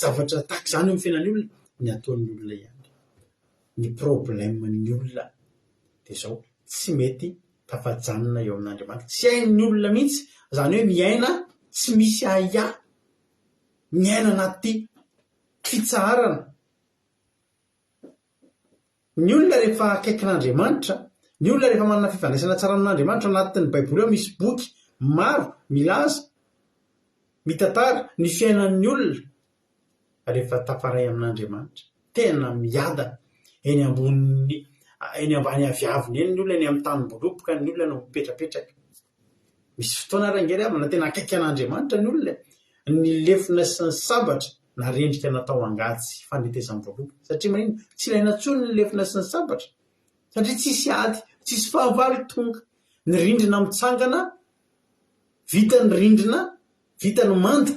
zavatra tahaka izany eo amin'ny fiainan'ny olona? Ny ataon'ny olona ihany. Ny problème-n'ny olona dia izao, tsy mety tafajanona eo amin'Andriamanitra. Tsy hain'ny olona mihitsy izany hoe miaina tsy misy ahiahy, miaina anaty. Fitsaharana. Ny olona rehefa akaikin'Andriamanitra, ny olona rehefa manana fifandraisana tsara amin'Andriamanitra, ao anatin'ny Baiboly ao misy boky maro milaza, mitantara ny fiainan'ny olona rehefa tafaray amin'Andriamanitra. Tena miadana eny ambonin'ny, eny ambany aviaviny eny ny olona, eny amin'ny tanim-boaloboka ny olona no mipetrapetraka. Misy fotoana ary ange ry havana tena akaiky an'Andriamanitra ny olona e! Ny lefona sy ny sabatra narendrika natao angady sy fanetezam-boaloboka. Satria maninona? Tsy ilaina intsony ny lefona sy ny sabatra satria tsisy ady, tsisy fahavalo tonga. Ny rindrina mitsangana, vita ny rindrina, vita ny manda,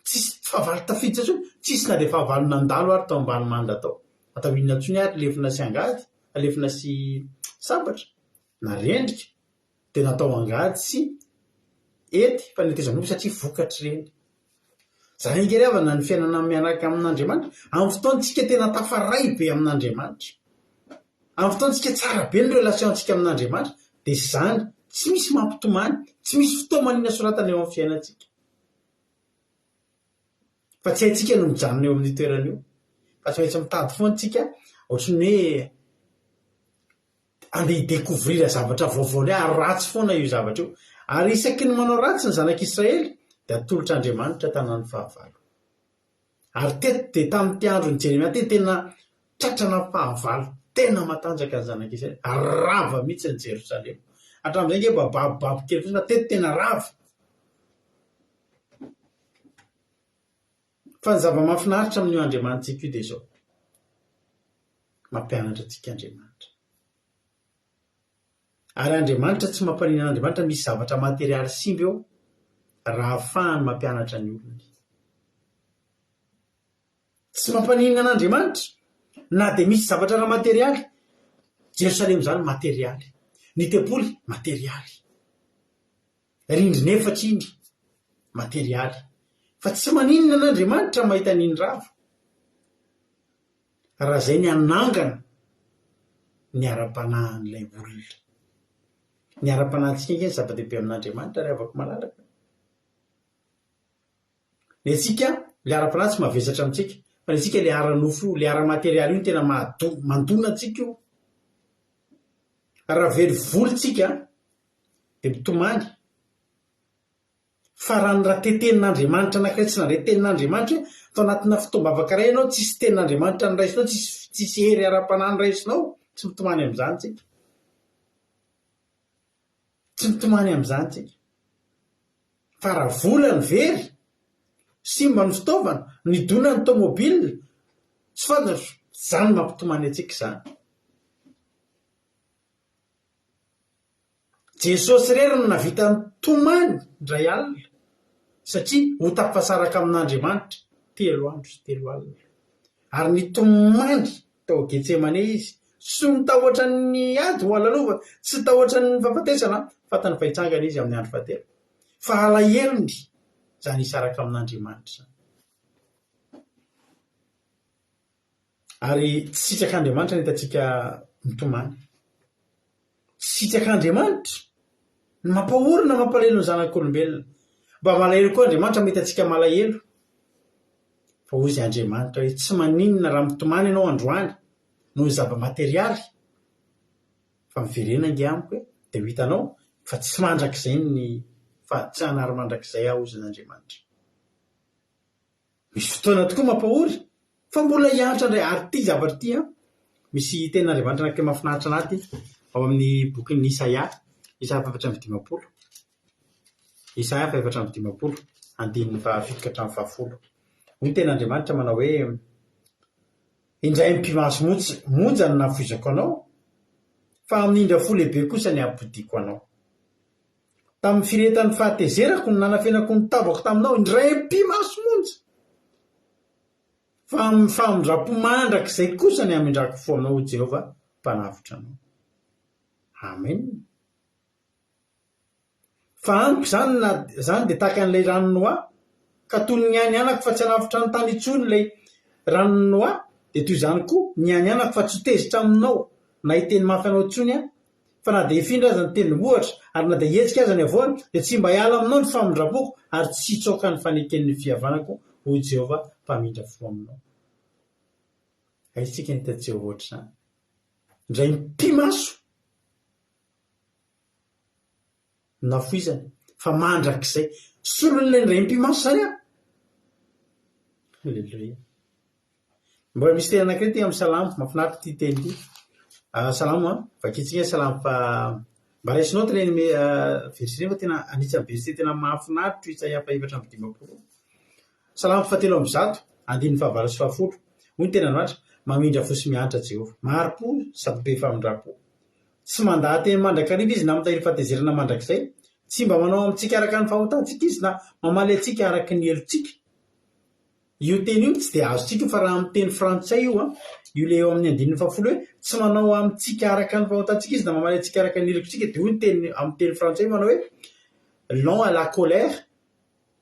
tsisy fahavalo tafiditra intsony, tsisy na dia fahavalo nandalo ary tao ambany manda tao. Atao inona intsony ary lefona sy angady, lefona sy sabatra? Narendrika dia natao angady sy hety fa netezan'omby satria vokatry ireny. Izany ange ry havana ny fiainana miaraka amin'Andriamanitra. Amin'ny fotoantsika tena tafaray be amin'Andriamanitra, amin'ny fotoantsika tsara be ny relation-ntsika amin'Andriamanitra dia izany, tsy misy mampitomany, tsy misy fitaomanina soratana eo amin'ny fiainantsika. Fa tsy haintsika ny mijanona eo amin'io toerana io. Fa tsy maintsy mitady foana tsika ohatran'ny hoe Andeha hi-decouvrir zavatra vaovao indray ary ratsy foana io zavatra io. Ary isaky ny manao ratsy ny zanak'Israely dia atolotr'Andriamanitra tanan'ny fahavalo. Ary teto dia tamin'ity andron'i Jeremia ity tena tratrana fahavalo tena matanjaka ny zanak'Israely ary rava mihitsy ny Jerosalema. Hatramin'izay ange mba babobabo kely fotsiny fa teto tena rava. Fa ny zava-mahafinaritra amin'io Andriamanitsika io dia izao, mampianatra antsika Andriamanitra. Ary Andriamanitra tsy mampaninona an'Andriamanitra misy zavatra materialy simba eo raha ahafahany mampianatra ny olony. Tsy mampaninona an'Andriamanitra na dia misy zavatra ara-materialy. Jerosalema izany materialy. Ny tempoly materialy. Rindrina efatra iny, materialy. Fa tsy maninona an'Andriamanitra mahita an'iny rava. Raha izay ny hanangana ny ara-panahin'ilay olona. Ny ara-panahintsika ange ny zava-dehibe amin'Andriamanitra ry havako malalaka. Ny antsika, ilay ara-panahy tsy mavesatra amintsika, fa ny antsika ilay ara-nofo io, ilay ara-materialy io no tena mahado- mandona antsika io. Raha very vola tsika dia mitomany fa raha ny raha te tenin'Andriamanitra anankiray tsy nandray tenin'Andriamanitra hoe tao anatina fotoam-bavaka iray ianao tsisy tenin'Andriamanitra noraisinao tsisy tsisy hery ara-panahy noraisinao tsy mitomany amin'izany tsika tsy mitomany amin'izany tsika fa raha vola ny very simba ny fitaovana nidona ny tomobile tsy fantatro izany mampitomany antsika izany Jesosy irery no nahavita nitomany indray alina, satria ho tafasaraka amin'Andriamanitra telo andro sy telo alina. Ary nitomany tao Getsemane izy, tsy nitahotra ny ady ho alalovana, tsy nitahotra ny fahafatesana, fantany fa hitsangana izy amin'ny andro fahatelo. Fa alahelony izany hisaraka amin'Andriamanitra izany. Ary tsy sitrak'Andriamanitra ny hitantsika mitomany. Tsy sitrak'Andriamanitra ny mampahory na mampalahelo ny zanak'olombelona. Mba malahelo koa Andriamanitra mahita antsika malahelo. Fa hoy izy Andriamanitra hoe tsy maninona raha mitomany ianao androany noho ny zava-materialy fa miverena ange amiko e, dia ho hitanao fa tsy mandrakizay ny fa tsy hanary mandrakizay aho hoy Andriamanitra. Misy fotoana tokoa mampahory fa mbola hiantra indray ary ity zavatra ity an, misy tenin'Andriamanitra anankiray mahafinaritra anah ity ao amin'ny bokin'i Isaia, Isaia faha-54, Isaia faha-54, andininy fahafito ka hatramin'ny fahafolo. Hoy ny tenin'Andriamanitra manao hoe, Indray mipi-maso monja monja no nahafoizako anao, fa amin'ny indra fo lehibe kosa ny hampodiako anao. Tamin'ny firehetan'ny fahatezerako no nanafenako ny tavako taminao indray am-pimaso monja. Fa amin'ny famindram-po mandrakizay kosa ny hamindrako fo anao, hoy Jehovah, Mpanavotra anao. Amen. Fa amiko izany na izany dia tahaka an'ilay ranon'i Noa, ka toy ny nianianako fa tsy hanavotra ny tany intsony ilay ranon'i Noa, dia toy izany koa nianianako fa tsy ho tezitra aminao na hiteny mafy anao intsony aho, Fa na dia hifindra aza ny tendrombohitra, ary na dia hihetsika aza ny havoana, dia tsy mba hiala aminao ny famindram-poko, ary tsy hitsoaka ny faneken'ny fihavanako, Hoy Jehovah, Mpamindra fo aminao. Aiza isika nahita Jehovah ohatr'izany? Indray mipi-maso no nafoizany, fa mandrakizay. Solon'ilay indray mipi-maso izany aho. Alléluia. Mbola misy teny anankiray ity amin'ny Salamo, mahafinaritra ity teny ity. Ah, Salamo an, vakintsika Salamo fa mba raisinao ireny verset ireny fa tena anisan'ny verset tena mahafinaritra io Isaia faha 54. Salamo fahatelo 103, andininy fahavalo sy fahafolo. Hoy ny tenin'Andriamanitra, Mamindra fo sy miantra Jehovah. Mahari-po sady be famindram-po. Tsy mandaha-teny mandrakariva izy na mitahiry fahatezerana mandrakizay. Tsy mba manao amintsika araka ny fahotantsika izy na mamaly antsika araka ny helotsika. Io teny io tsy dia azontsika io fa raha amin'ny teny frantsay io an, io ilay eo amin'ny andininy fahafolo hoe tsy manao amintsika araka ny fahotantsika izy na mamaly antsika araka ny helotsika dia hoy ny teny amin'ny teny frantsay manao hoe lent à la colère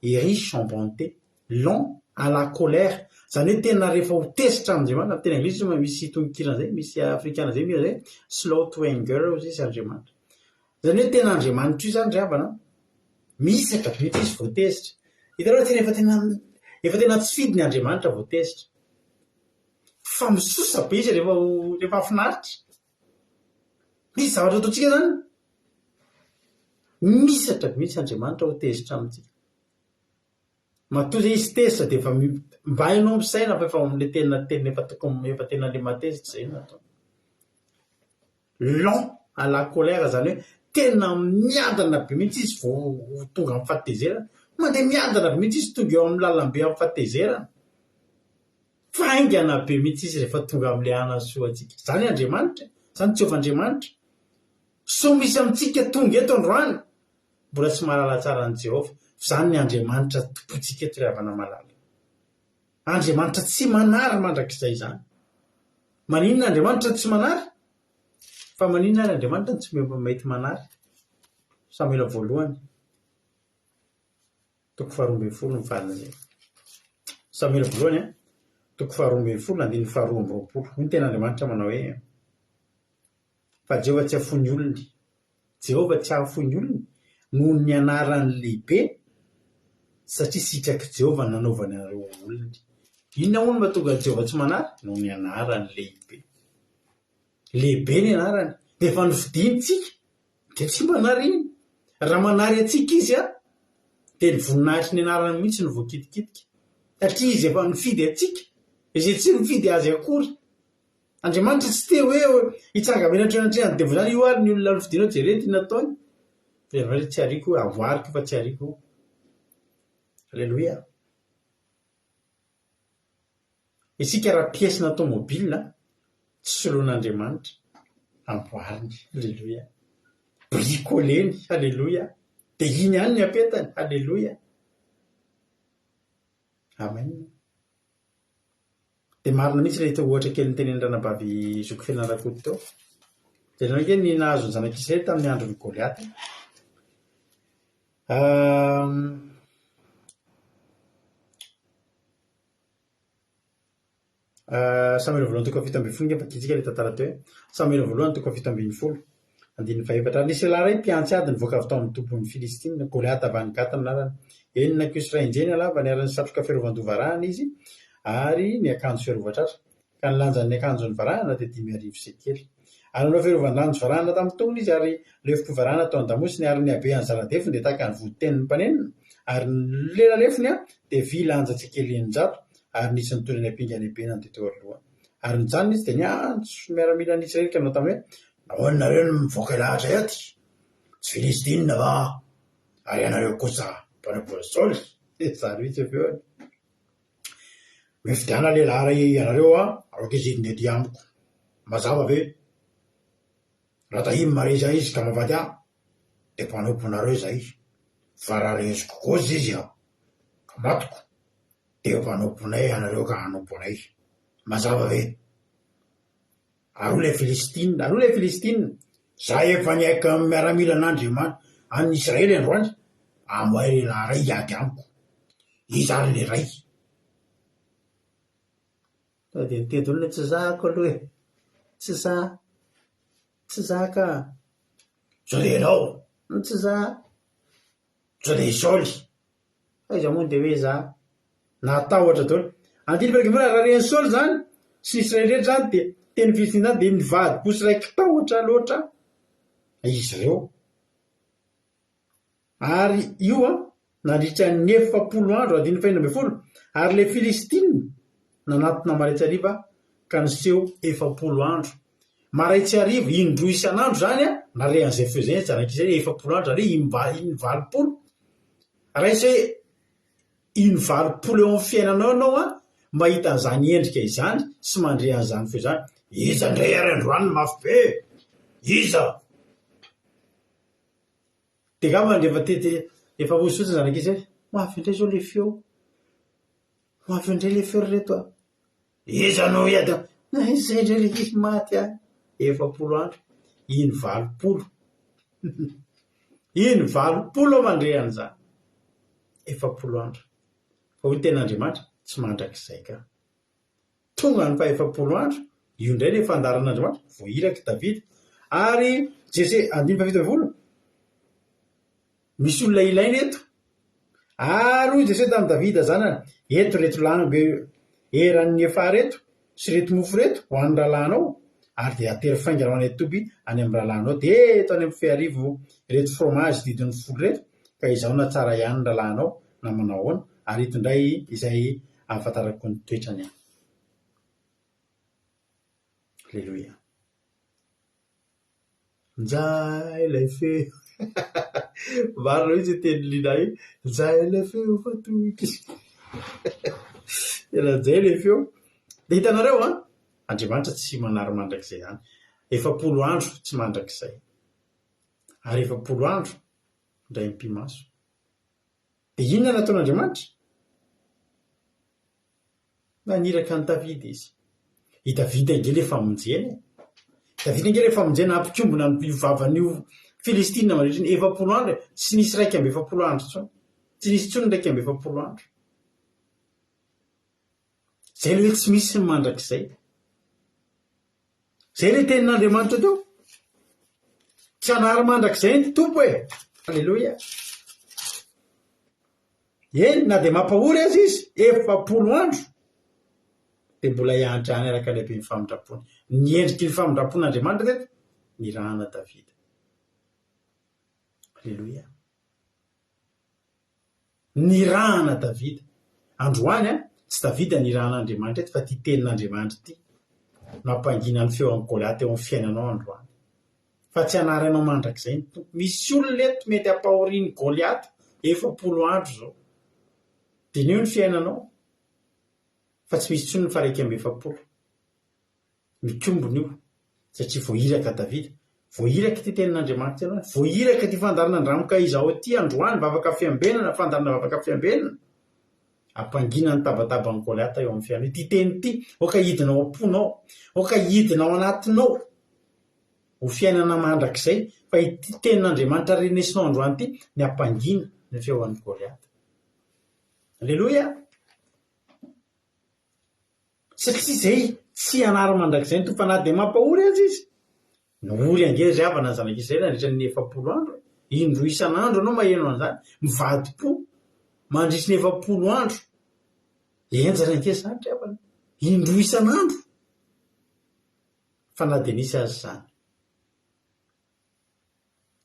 et riche en bonté. Lent à la colère. Izany hoe tena rehefa ho tezitra Andriamanitra, amin'ny teny anglisy moa misy tononkira an'izay, misy afrikana izay mihira hoe slow to anger hozy izy Andriamanitra. Izany hoe tena Andriamanitra io izany ry havana an, mihisatra be mihitsy izy vao tezitra. Hitanareo tena efa tena efa tena tsy fidiny Andriamanitra vao tezitra. Fa misosa be izy rehefa rehefa finaritra. Misy zavatra ataontsika izany, mihisatra be mihitsy Andriamanitra ho tezitra amintsika. Matoa zay izy tezitra dia efa mba ianao misaina fa efa ao amin'ilay tena tena efa tokony efa tena ilay mahatezitra izay no ataony. Lent à la colère izany hoe tena miadana be mihitsy izy vao ho tonga amin'ny fahatezerana. Mandeha miadana be mihitsy izy tonga eo amin'ny lalambe amin'ny fahatezerana. Fa haingana be mihitsy izy rehefa tonga amin'ilay hanasoa antsika. Izany Andriamanitra, izany Jehovah Andriamanitra. Sao misy amintsika tonga eto androany mbola tsy mahalala tsara an'i Jehovah. F'izany ny Andriamanitra tompointsika eto ry havana malala. Andriamanitra tsy manary mandrakizay izany. Maninona Andriamanitra no tsy manary? Fa maninona ary Andriamanitra no tsy mety manary? Samoela voalohany, toko faharoa ambin'ny folo ny faran'izay. Samoela voalohany, toko faharoa ambin'ny folo, andininy faharoa amby roapolo. Hoy ny tenin'Andriamanitra manao hoe, Fa Jehovah tsy hahafoy ny olony. Jehovah tsy hahafoy ny olony noho ny anarany lehibe, satria sitrak'i Jehovah ny nanaovany anareo ho olony. Inona moa no mahatonga an'i Jehovah tsy manary? Noho ny anarany lehibe. Lehibe ny anarany. Dia efa nofidiny tsika, dia tsy manary iny. Raha manary antsika izy, dia ny voninahitry ny anarany mihitsy no voakitikitika. Satria izy efa nifidy antsika, izay tsy nifidy azy akory. Andriamanitra tsy te hoe hitsanga-menatra eo anatrehan'ny devoly izany, io ary ny olona nofidinao jereo ity nataony. Dia avy eo tsy ariko io, avoariko io fa tsy ariko io. Aleloia. Isika raha pièce-na tomobile, tsy soloin'Andriamanitra, amboariny. Aleloia. Bricoleny. Aleloia. Dia iny ihany ny apetany. Aleloia. Amen. Dia marina mihitsy ilay ohatra kely notenenin'i Ranabavy Zoky Fenina Rakoto teo. Jereo ange ny nahazo ny zanak'Israely tamin'ny andron'i Goliata. Samoela voalohany toko 17 angamba vakintsika ilay tantara teo e. Samoela voalohany toko 17. Andininy fahefatra. Ary nisy lehilahy iray mpihantsy ady nivoaka avy tao amin'ny tobin'ny Filistina, Goliata avy any Gata ny anarany. Enina kiho sy iray injeny ny halavany, ary nisatroka fiarovan-doha varahana izy, ary niakanjo fiarovan-tratra. Ka ny lanjan'ny akanjony varahana dia 5000 sekely. Ary nanao fiarovan-danjo varahana tamin'ny tongony izy, ary lefom-po varahana tao an-damosiny, ary ny habean'ny zana-defony dia tahaka ny voditenin'ny mpanenona, ary ny lela-lefony dia vy lanja sekely 600, ary nisy nitondra ny ampinga lehibe nandeha teo alohany. Ary nijanona izy dia niantso miaramilan'ny Israely ka nanao taminy hoe, Nahoana nareo no mivoaka lahatra eto? Tsy Filistinina va aho? Ary ianareo kosa mpanompon'i Saoly? Izany mihitsy ny feony. Mifidiana lehilahy iray ianareo aoka izy hidina ety amiko. Mazava ve? Raha tahiny maresy ahy izy ka mahafaty ahy, dia mpanomponareo izahay. Fa raha resiko kosa izy ka matiko, dia mpanomponay ianareo ka hanompo anay. Mazava ve? Ary hoy ilay Filistina, ary hoy ilay Filistina, Izaho efa niaiky amin'ny miaramilan'Andriamanitra an'ny Israely androany, amoahy lehilahy iray hiady amiko. Iza ary ilay iray? Tonga dia niteny daholo ilay tsy zahako aloha e! Tsy za! Tsy za ka! Sao dia ianao? Tsy za! Sao dia i Saoly? Fa iza moa no dia hoe za? Natahotra daholo. Andininy faha-11, Raha ren'i Saoly izany sy ny Israely rehetra izany, dia teny Filistina izany, dia nivadi-po sy raiki-tahotra loatra izy ireo. Ary io an, nandritra ny 40 andro, andininy faha-16, ary ilay Filistina nanatona marain-tsy hariva ka niseho 40 andro. Marain-tsy hariva, indroa isan'andro izany an, nare an'izay feo izay ny zanak'Israely, 40 andro, izany hoe in-valopolo. Raiso hoe In 80 eo amin'ny fiainanao ianao an, mahita an'izany endrika izany sy mandre an'izany feo izany, iza indray ary androany no mafy be e? Iza? Dia angamba rehefa tety efa hozy fotsiny izany ankizy hoe, mafy indray izao ilay feo, mafy indray ilay feo ry reto a! Iza no hiady am-, izay indray ilay ankizy maty a! 40 andro, in 80, in 80 aho mandre an'izany. 40 andro. Fa hoy ny tenin'Andriamanitra, tsy mandrakizay ka. Tonga ny faha-efapolo andro, io indray ilay fandaharan'Andriamanitra, voahirak'i Davida. Ary Jese, andininy faha-17, misy olona ilaina eto. Ary hoy Jese tamin'i Davida zanany, Eto ireto lambo eran'ny efaha ireto sy ireto mofo ireto ho an'ny rahalahinao, ary dia atero faingana ho any an-toby any amin'ny rahalahinao. Dia eto any amin'ny fehiarivo ireto fromage didin'ny folo ireto, ka izaho na tsara ihany ny rahalahinao na manao ahoana, ary ito indray izay ahafantarako ny toetrany ahy. Aleloia. Njay ilay feo. Marina mihitsy io tenin'i Lina io. Njay ilay feo fa toky. Tena njay ilay feo. Dia hitanareo an, Andriamanitra tsy manary mandrakizay izany. 40 andro tsy mandrakizay. Ary 40 andro indray mipi-maso. Dia inona no nataon'Andriamanitra? Naniraka an'i Davida izy. I Davida ange ilay famonjena e! Davida ange ilay famonjena hampikombona io vavan'io Filistina mandritra ny 40 andro e! Tsy nisy 41 andro intsony. Tsy nisy intsony ny 41 andro. Izay ilay hoe tsy misy ny mandrakizay. Izay ilay tenin'Andriamanitra teo. Tsy hanary mandrakizay ny Tompo e! Aleloia! Eny, na dia mampahory aza izy, 40 andro, dia mbola hiantra ihany araka ilay be famindram-pony. Ny endriky ny famindram-pon'Andriamanitra teto, nirahana Davida. Aleloia! Nirahana Davida. Androany an, tsy Davida nirahan'Andriamanitra eto fa ity tenin'Andriamanitra ity nampangina ny feo an'i Goliata eo amin'ny fiainanao androany. Fa tsy hanary anao mandrakizay ny Tompo. Misy olona eto mety ampahorian'i Goliata 40 andro izao. Diniho ny fiainanao fa tsy misy intsony ny faha 41. Mikombona io, satria voahiraka Davida. Voahiraka ity tenin'Andriamanitra ity androany. Voahiraka ity fandaharana Andramoka Izao ity androany, vavaka fiambenana, fandaharana vavaka fiambenana. Ampangina ny tabataban'i Goliata eo amin'ny fiainanao. Ity teny ity, aoka hidina ao am-ponao, aoka hidina ao anatinao ho fiainana mandrakizay, fa ity tenin'Andriamanitra renesinao androany ity ny ampangina ny feon'i Goliata. Aleloia! Satria izay tsy hanary mandrakizay ny Tompo fa na dia mampahory aza Izy. Nohory ange ry havana ny zanak'Israely nandritra ny 40 andro e. Indroa isan'andro ianao maheno an'izany, mivadi-po mandritry ny 40 andro. Henjana ange izany ry havana. Indroa isan'andro. Fa na dia nisy aza izany.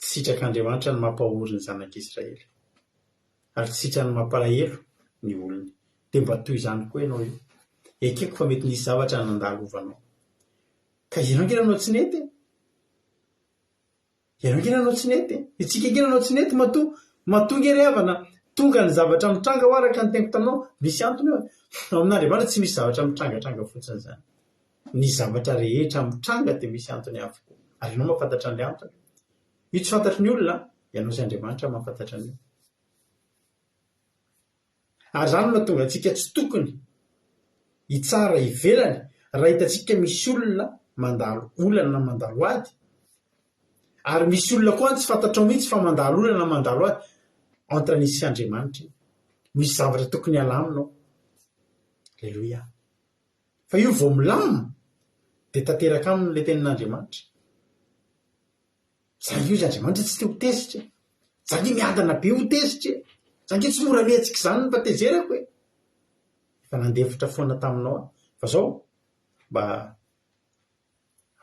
Tsy sitrak'Andriamanitra ny mampahory ny zanak'Israely, ary tsy sitrany mampalahelo ny olony. Dia mba toy izany koa ianao io. Ekeko fa mety nisy zavatra nandalovanao. Ka ianao ange nanao tsy nety e! Ianao ange nanao tsy nety e! Isika ange nanao tsy nety matoa, matoa ange ry havana tonga ny zavatra mitranga ho araka ny teniko taminao, misy antony io e! Ao amin'Andriamanitra tsy misy zavatra mitrangatranga fotsiny izany. Ny zavatra rehetra mitranga dia misy antony avokoa. Ary ianao mahafantatra an'ilay antony. Io tsy fantatry ny olona, ianao sy Andriamanitra mahafantatra an'io. Ary izany no mahatonga antsika tsy tokony hitsara ivelany raha hitantsika misy olona mandalo olana na mandalo ady. Ary misy olona koa any tsy fantatrao mihitsy fa mandalo olana na mandalo ady. Entre an'izy sy Andriamanitra iny. Misy zavatra tokony halamina ao. Aleloia. Fa io vao milamina dia tanteraka aminy ilay tenin'Andriamanitra. Za io izy Andriamanitra tsy te ho tezitra e. Za nge miadana be ho tezitra e. Za nge tsy mora mihetsika izany ny fahatezerako e. Efa nandefitra foana taminao aho. Fa izao, mba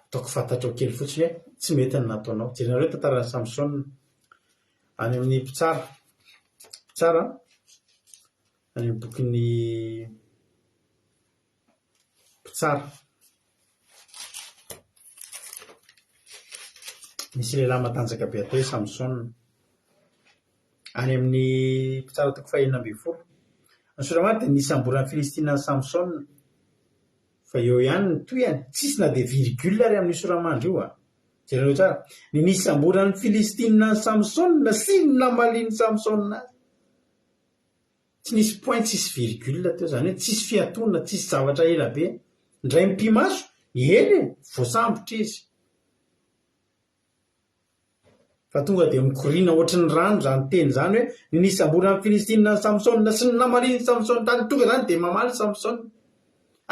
ataoko fantatrao kely fotsiny hoe tsy mety ny nataonao. Jerenareo ny tantaran'i Samsona. Any amin'ny mpitsara. Mpitsara, any amin'ny bokin'ny mpitsara. Nisy lehilahy matanjaka be atao hoe Samsona. Any amin'ny mpitsara toko fahenina ambin'ny folo. Ny soratra masina dia nisamboran'ny Filistina an'i Samsona. Fa eo ihany ny tohiny, tsisy na dia virgule ary amin'io sora-mandry io an! Jereo tsara. Ny nisamboran'ny Filistina an'i Samsona sy ny namalian'i Samsona azy. Tsy nisy point tsisy virgule teo, izany hoe tsisy fiatoana, tsisy zavatra ela be. Indray mipi-maso, eny e, voasambotra izy. Fa tonga dia mikoriana ohatry ny rano izany teny izany hoe ny nisamboran'ny Filistina an'i Samsona sy ny namalian'i Samsona tany. Tonga izany dia mamaly Samsona.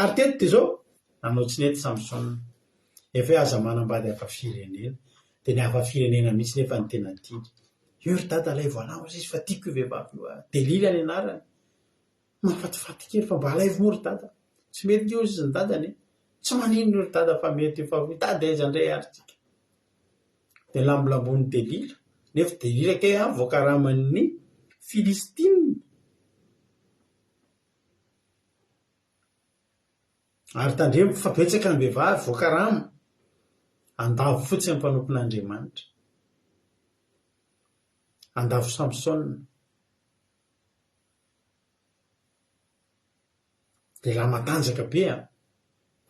Ary teto dia izao, nanao tsy nety Samsona. Efa hoe aza manambady hafa firenena. Dia ny hafa firenena mihitsy nefa no tena tiany. Io ry dada alaivo anah ozy izy fa tiako io vehivavy io a. Delila ny anarany. Mahafatifaty kely fa mba alaivo moa ry dada. Tsy mety nge ozy izy ny dadany e. Tsy maninona io ry dada fa mety io fa hitady aiza indray ary tsika. Dia lambolambon'i Delila. Nefa Delila kay an voakaraman'ny Filistina. Ary tandremo fa betsaka ny vehivavy voakarama handavo fotsiny ny mpanompon'Andriamanitra. Handavo Samsona. Lehilahy matanjaka be an!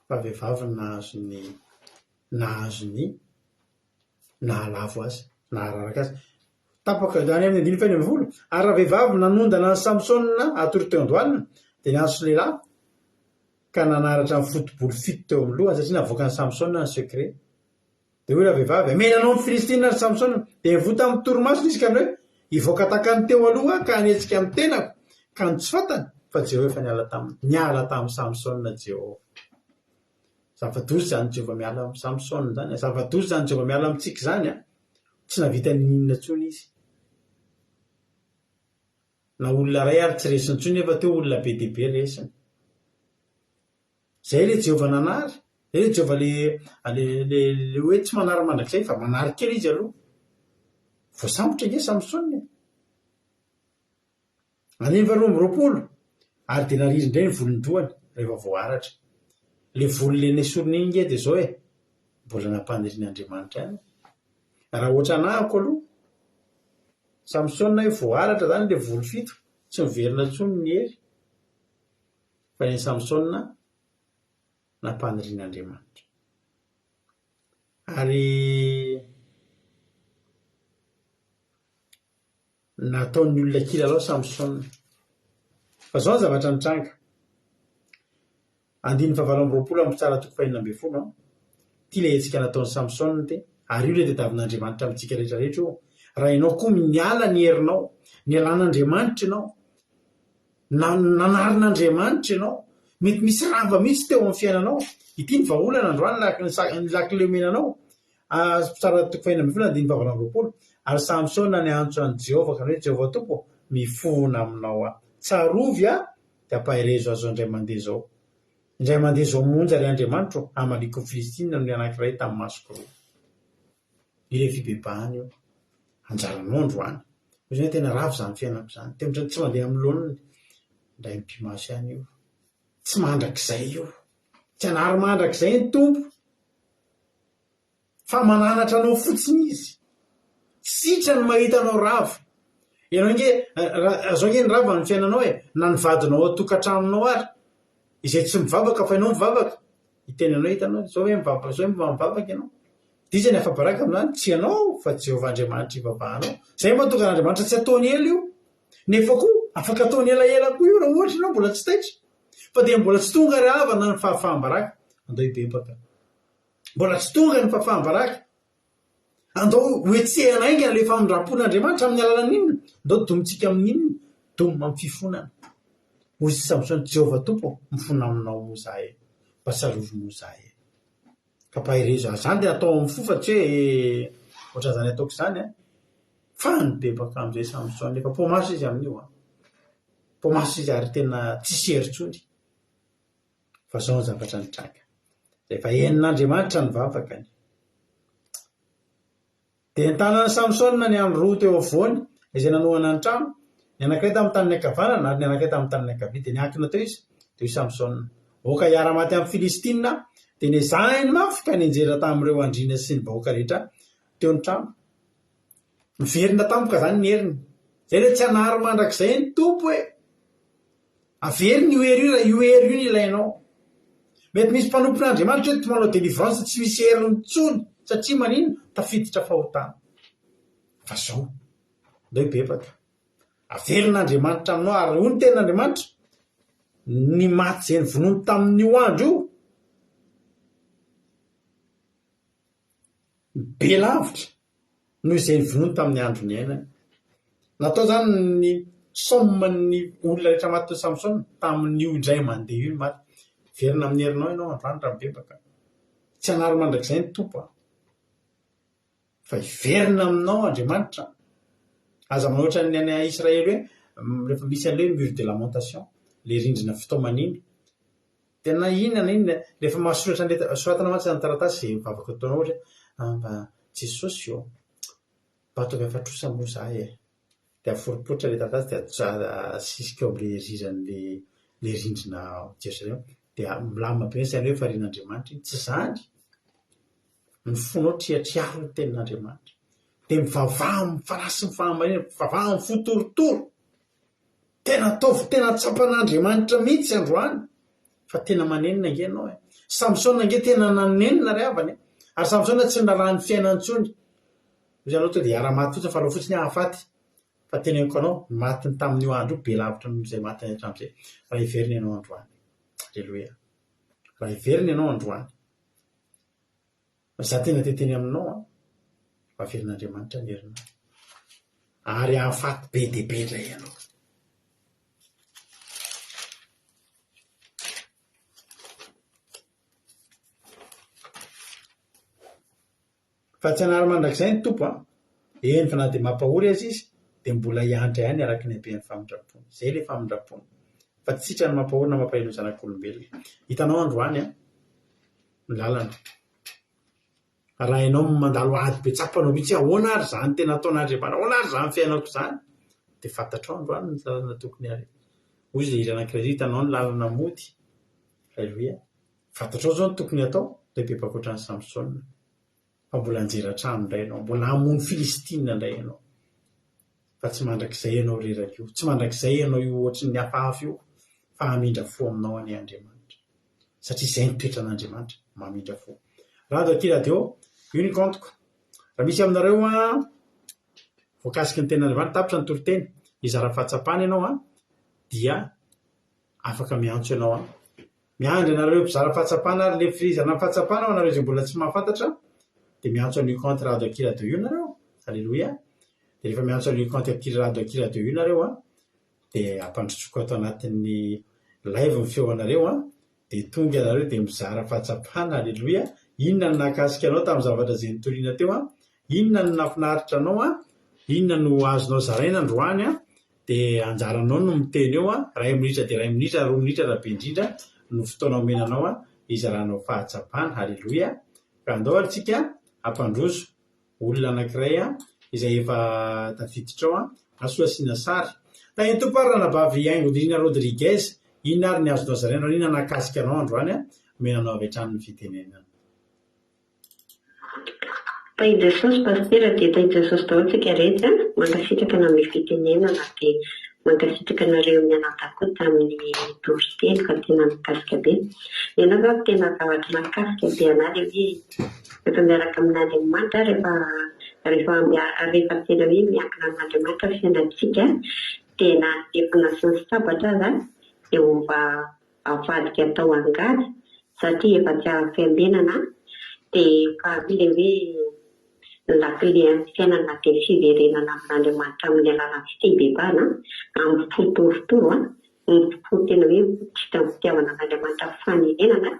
Fa vehivavy no nahazo ny nahazo ny nahalavo azy, nahararaka azy. Tapaka izany amin'ny andininy fahenina ambin'ny folo. Ary ravehivavy nanondana an'i Samsona hatory teo an-dohaliny, dia niantso lehilahy ka nanaratra ny foto-bolo fito teo amin'ny lohany, satria navoakan'i Samsona ny secret. Dia hoy ravehivavy, Hamela anao ny Filistina ry Samsona. Dia nivoa tamin'ny torimasony izy ka nanao hoe, Hivoaka tahaka ny teo aloha aho ka hanetsika ny tenako. Ka ny tsy fantany fa Jehovah efa niala taminy. Niala tamin'i Samsona Jehovah. Zava-doza izany Jehovah miala amin'i Samsona izany. Zava-doza izany Jehovah miala amintsika izany. Tsy nahavita n'inon'inona intsony izy. Na olona iray ary tsy resiny intsony nefa teo olona be dia be resiny. Zay le Jehovah nanary, zay le Jehovah le le le le hoe tsy manary mandrakizay fa manary kely izy aloha. Voasambotra ange Samsona e. Andininy faharoa amby roapolo, ary dia nariry indray ny volon-dohany rehefa voaharatra. Le volo le nesorina iny nge dia zao e, mbola nampanirian'Andriamanitra ihany. Raha ohatra anahako aloha, Samsona hoe voaharatra zany le volo fito, tsy miverina intsony ny hery. Fa i Samsona nampanirian'Andriamanitra. Ary nataon'ny olona kilalao Samsona. Fa izao ny zavatra nitranga. Andininy fahavalo amby roapolo amin'ny Mpitsara toko fahenina ambin'ny folo an. Ity ilay hetsika nataon'i Samsona ity, ary io ilay tadiavin'Andriamanitra amintsika rehetra rehetra io. Raha ianao koa miala ny herinao, nialan'Andriamanitra ianao, Nanarin'Andriamanitra ianao. Mety misy rava mihitsy teo amin'ny fiainanao. Ity ny vahaolana androany, ny lakile omena anao. Mpitsara toko fahenina ambin'ny folo andininy fahavalo amby roapolo. Ary Samsona niantso an'i Jehovah ka nanao hoe, Jehovah Tompo ô, mifona aminao aho. Tsarovy aho, dia ampaherezo aho izao indray mandeha izao. Indray mandeha izao monja, ry Andriamanitro ô, hamaliako ny Filistina noho ny anankiray tamin'ny masoko roa. Io ilay fibebahana io. Anjaranao androany. Hoy izy hoe tena rava izany fiainako izany. Tena ohatran'ny tsy mandeha amin'ny laoniny. Indray mipi-maso ihany io. Tsy mandrakizay io. Tsy hanary mandrakizay ny Tompo. Fa mananatra anao fotsiny Izy. Sitrany mahita anao rava. Ianao ange, raha zao ange ny rava ny fiainanao e, na ny vadinao ao an-tokantranonao ary, izay tsy mivavaka fa ianao mivavaka, hiteny anao hitanao, zao ve mivavaka, zao ve mba mivavaka ianao? Dia iza ny afa-baraka amin'izany? Tsy ianao fa Jehovah Andriamanitra ivavahanao. Izay mahatonga an'Andriamanitra tsy ataony ela io. Nefa koa afaka ataony elaela koa io raha ohatra ianao mbola tsy taitra. Fa dia mbola tsy tonga ry havana ny fahafaham-baraka. Andao hibebaka. Mbola tsy tonga ny fahafaham-baraka. Andao hohetsehana haingana ilay famindram-pon'Andriamanitra amin'ny alalan'ny inona? Andao domintsika amin'ny inona? Domina amin'ny fifonana. Hoy i Samsona, Jehovah Tompo ô, mifona aminao moa izahay e. Mba tsarovy moa izahay e. Fampaherezo azy. Izany dia atao amin'ny fo fa tsy hoe ohatran'izany ataoko izany an. Fa nibebaka amin'izay Samsona. Efa poa-maso izy amin'io an. Poa-maso izy ary tena tsisy hery intsony. Fa izao ny zavatra nitranga. Rehefa henon'Andriamanitra ny vavakany, dia nitanan'i Samsona ny andry roa teo afovoany izay nanohana ny trano, ny anankiray tamin'ny tanany ankavanana ary ny anankiray tamin'ny tanany ankavia. Dia niankina teo izy, dia hoy Samsona, Aoka hiara-maty amin'ny Filistina aho. Dia nezahiny mafy ka nianjera tamin'ireo andriana sy ny vahoaka rehetra teo ny trano. Miverina tampoka izany ny heriny. Izay ilay tsy hanary mandrakizay ny Tompo e! Averiny io hery io raha io hery io no ilainao. Mety misy mpanompon'Andriamanitra eto manao délivrance tsy misy heriny intsony satria maninona? Tafiditra fahotana. Fa zao, ndao hibebaka. Averin'Andriamanitra aminao ary hoy ny tenin'Andriamanitra, ny maty izay novonoiny tamin'io andro io, be lavitra noho izay novonoiny tamin'ny andro niainany. Natao izany ny somme-n'ny olona rehetra maty teo Samsona, tamin'io indray mandeha io ny maty. Miverina amin'ny herinao ianao androany raha mibebaka. Tsy hanary mandrakizay ny Tompo an! Fa hiverina aminao Andriamanitra. Aza manao ohatran'ny any Israely hoe rehefa misy an'ilay hoe mur de lamentation, ilay rindrina fitaomana iny. Dia na inona na inona, rehefa mahasoratra an'ilay, soratana mantsy amin'ny taratasy izay vavaka ataonao ohatra hoe, mba Jesosy ô, mba ataovy afa-trosa moa za e. Dia aforiporitra ilay taratasy dia asisika eo amin'ilay riran'ilay ilay rindrina ao Jerosalema. Dia milamina be ny saina hoe farihin'Andriamanitra iny. Tsy izany! Ny fonao triatriaro ny tenin'Andriamanitra. Dia mivavaha amin'ny fanahy sy ny fahamarinana, mivavaha amin'ny fo torotoro. Tena ataovy tena tsapan'Andriamanitra mihitsy androany fa tena manenina ange ianao e. Samsona ange tena nanenina ry havana e. Ary Samsona tsy niraharaha ny fiainany intsony. Hoy izy aleo tonga dia hiara-maty fotsiny fa aleo fotsiny aho hahafaty. Fa teneniko anao, ny matiny tamin'io andro io be lavitra noho izay matiny hatramin'izay. Raha hiverina ianao androany. Aleloia. Raha hiverina ianao androany. Fa za tena te hiteny aminao an, fa averin'Andriamanitra ny herinao. Ary hahafaty be dia be indray ianao. Fa tsy hanary mandrakizay ny Tompo an! Eny fa na dia mampahory aza Izy dia mbola hiantra ihany araka ny haben'ny famindrampony. Izay ilay famindrampony. Fa tsy sitrany mampahory na mampalahelo ny zanak'olombelona. Hitanao androany an, ny lalana. Raha ianao mandalo ady be tsapanao mihitsy hoe ahoana ary izany tena ataon'Andriamanitra, ahoana ary izany fiainako izany, dia fantatrao androany ny lalana tokony haleha. Hoy izay hira anankiray izay, hitanao ny lalana mody. Aleloia. Fantatrao izao ny tokony hatao, dia bebaka ohatran'i Samsona. Fa mbola hanjera trano indray ianao, mbola hamono Filistina indray ianao. Fa tsy mandrakizay ianao reraka io, tsy mandrakizay ianao io ohatran'ny hafahafa io, fa hamindra fo aminao anie Andriamanitra. Satria izay ny toetran'Andriamanitra, mamindra fo. Rado aty radio, io ny kaontiko. Raha misy aminareo an, voakasiky ny tenin'Andriamanitra, tapitra ny toriteny, hizara fahatsapana ianao an, dia afaka miantso ianao an. Miandry anareo mpizara fahatsapana ary le firizana fahatsapana ho anareo izay mbola tsy mahafantatra dia miantso an'io compte rado aky radio io nareo. Aleloia. Dia rehefa miantso an'io compte aky rado aky radio io nareo an, dia ampandrosoako ato anatin'ny live ny feo anareo an, dia tonga ianareo dia mizara fahatsapana, aleloia, inona no nahakasika anao tamin'ny zavatra izay nitoriana teo an, inona no nahafinaritra anao an, inona no azonao zaraina androany an, dia anjaranao no miteny eo an, iray minitra dia iray minitra, roa minitra raha be indrindra no fotoana omena anao an, hizaranao fahatsapana, aleloia, ka andao ary tsika hampandroso. Olona anankiray izay efa tafiditra ao aso asiana sary. Tahin'ny Tompo ary ranabavy Haingonirina Rodriguez, inona ary ny azonao zaraina ary inona nahakasika anao androany? Omena anao avy hatrany ny fitenenana. Tahin'i Jesosy Pasitera dia tahin'i Jesosy daholo tsika rehetra, mankasitraka nanome fitenenana dia mankasitraka anareo mianadahy koa tamin'ny toriteny fa tena mikasika be. Ny anah zany tena zavatra mahakasika be anah le hoe rehefa miaraka amin'Andriamanitra rehefa rehefa rehefa tena hoe miankina amin'Andriamanitra ny fiainantsika dia na efa nasiany sabatra aza dia mba avadika atao angady satria efa tsy azo fiambenana dia faharoa ilay hoe ny lakile an'ny fiainana dia ny fiverenana amin'Andriamanitra amin'ny alalan'ny fibebahana amin'ny fo torotoro ny fo tena hoe mifototra amin'ny fitiavana an'Andriamanitra fanerenana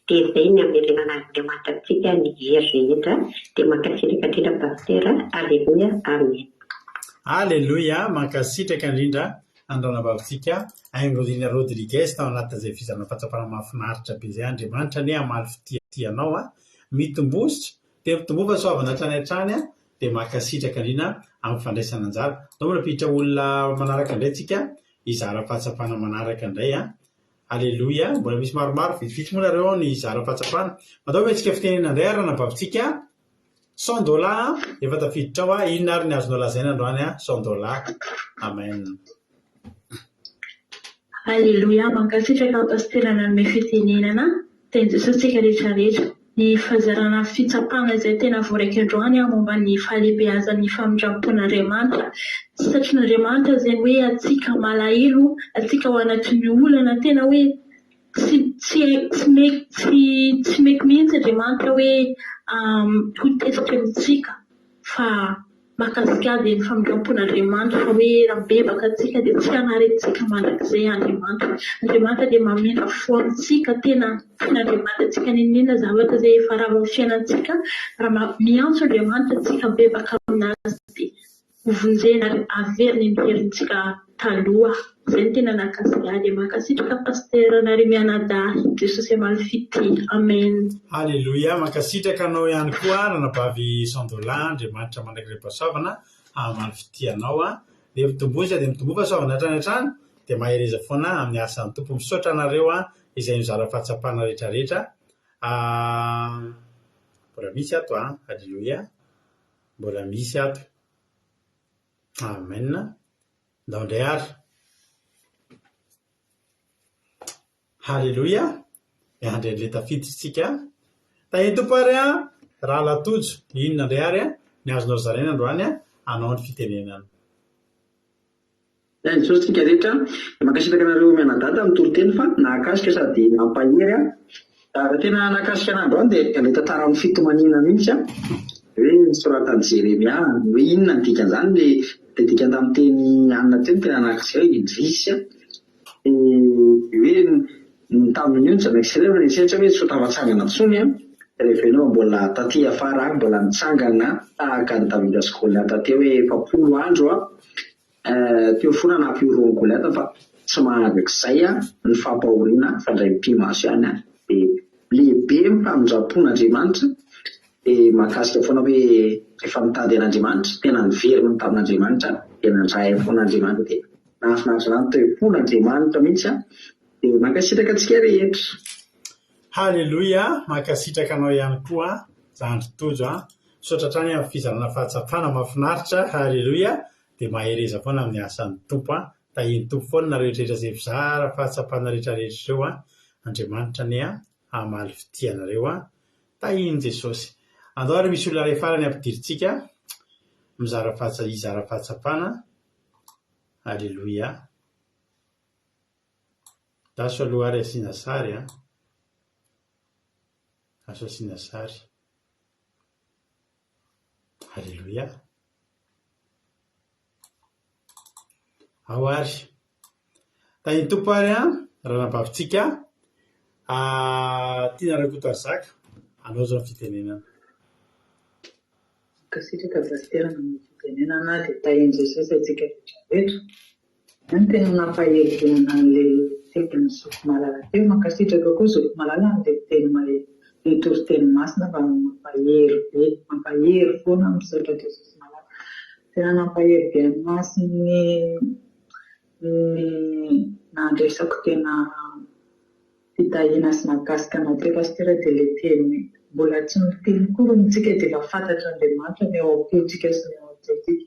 dia izay ny hamerenan'Andriamanitra antsika ny hery rehetra dia mankasitraka indrindra Pasitera Aleloia Amen. Aleloia, mankasitraka indrindra. an'ny ranabavintsika Ingrid Rodriguez tao anatin'izay fizarana fahatsapana mahafinaritra be izay. Andriamanitra anie hamaly fitia anao an! Mitombositra dia mitomboa fahasoavana hatrany hatrany an! Dia mankasitraka indrindra amin'ny fandraisana anjara. Andao mbola hampiditra olona manaraka indray tsika hizara fahatsapana manaraka indray an! Aleloia! Mbola misy maromaro, vitsivitsy moa nareo ao ny hizara fahatsapana. Andao hetsika fitenenana indray ary ranabavintsika Sandola a! Efa tafiditra ao a! Inona ary ny azonao lazaina androany a Sandola? Amen. Aleloia mankasitraka Pasitera nanome fitenenana Teny Jesosy tsika rehetra rehetra. Ny fahazarana fitsapana izay tena voaraiko androany aho momba ny fahalehibeazan'ny famindrampon'Andriamanitra. Tsy satrin'Andriamanitra izay hoe antsika malahelo, antsika ao anatin'ny olana tena hoe tsy tsy tsy tsy tsy mety mihitsy Andriamanitra hoe ho tezitra amintsika fa mahakasika azy ny famindrampon'Andriamanitra fa hoe raha mibebaka antsika dia tsy hanary antsika mandrakizay Andriamanitra. Andriamanitra dia mamindra fo amintsika, tena tian'Andriamanitra antsika n'inon'inona zavatra izay efa rava amin'ny fiainantsika, raha miantso Andriamanitra antsika mibebaka aminazy dia hovonjena ary averiny ny herintsika taloha. Izay no tena nahakasika ahy dia mankasitraka Pasitera nareo mianadahy. Jesosy hamaly fitia. Amen. Haleloia, mankasitraka anao ihany koa ranabavy Sandola, Andriamanitra mandrakizay pahasoavana hamaly fitia anao a, dia mitomboa izy dia mitomboa fahasoavana hatrany hatrany, dia mahereza foana amin'ny asan'ny Tompo, misaotra anareo a izay mizara fahatsapana rehetra rehetra a, mbola misy ato a, haleloia. Mbola misy ato. Amen. Ndao indray ary. Haleloia. Miandry an'ilay tafiditra isika. Tahian'ny Tompo ary an, Rahalahy Tojo, inona indray ary ny azonao zaraina androany hanao ny fitenenana. Misaotra antsika rehetra. Mankasitraka anareo mianadahy tamin'ny toriteny fa nahakasika sady nampahery ahy. Raha tena nahakasika anah androany dia ilay tantaran'ny fitomaniana mihitsy an. Hoe nosoratan'i Jeremia, hoe inona ny dikan'izany, ilay ilay dikany tamin'ny teny anona teo no tena nahakasika ahy hoe indrisy an. Dia hoe ny tamin'io ny zanak'Israely efa nieritreritra hoe tsy ho tafatsangana intsony an. Rehefa mbola taty afara mbola nitsangana tahaka an'i Davida sy Goliata teo hoe 40 andro an. Teo foana nampihoroho an'i Goliata fa tsy mahadrakizay ny fampahoriana fa indray mipi-maso ihany dia lehibe ny famindram-pon'Andriamanitra dia mahakasika foana hoe rehefa mitady an'Andriamanitra tena niverina tamin'Andriamanitra dia nandray foana Andriamanitra dia nahafinaritra anah ny toe-pon'Andriamanitra mihitsy dia mankasitraka antsika rehetra. Haleloia, mankasitraka anao ihany koa zandry Tojo a, misaotra hatrany amin'ny fizarana fahatsapana mahafinaritra, haleloia, dia mahereza foana amin'ny asan'ny Tompo a, tahian'ny Tompo foana nareo rehetra izay mizara fahatsapana rehetra rehetra ireo a, Andriamanitra anie hamaly fitia anareo a, tahian'i Jesosy. Andao ary misy olona iray farany ampidirintsika mizara fahatsa hizara fahatsapana, haleloia. Andraso aloha ary asiana sary an! Andraso asiana sary. Aleloia. Ao ary. Tahin'ny Tompo ary an, ranabavintsika, Tiana Rakotoarizaka, hanao izao ny fitenenana. Mankasitraka Pasitera nanome fitenenana dia tahin'i Jesosy antsika rehetra rehetra. Zay no tena nampahery be anah le tenin'i zoky malala teo. Mankasitraka koa zoky malala amle teny mahery, le toriteny masina fa mampahery be, mampahery foana misaotra Jesosy malala. Tena nampahery be anah sy ny ny nandresako tena Fitahiana sy mahakasika anao teo Pasitera dia ilay teny hoe mbola tsy miteny akory hono tsika dia efa fantatr'Andriamanitra ny ao am-pontsika sy ny ao an-tsaintsika.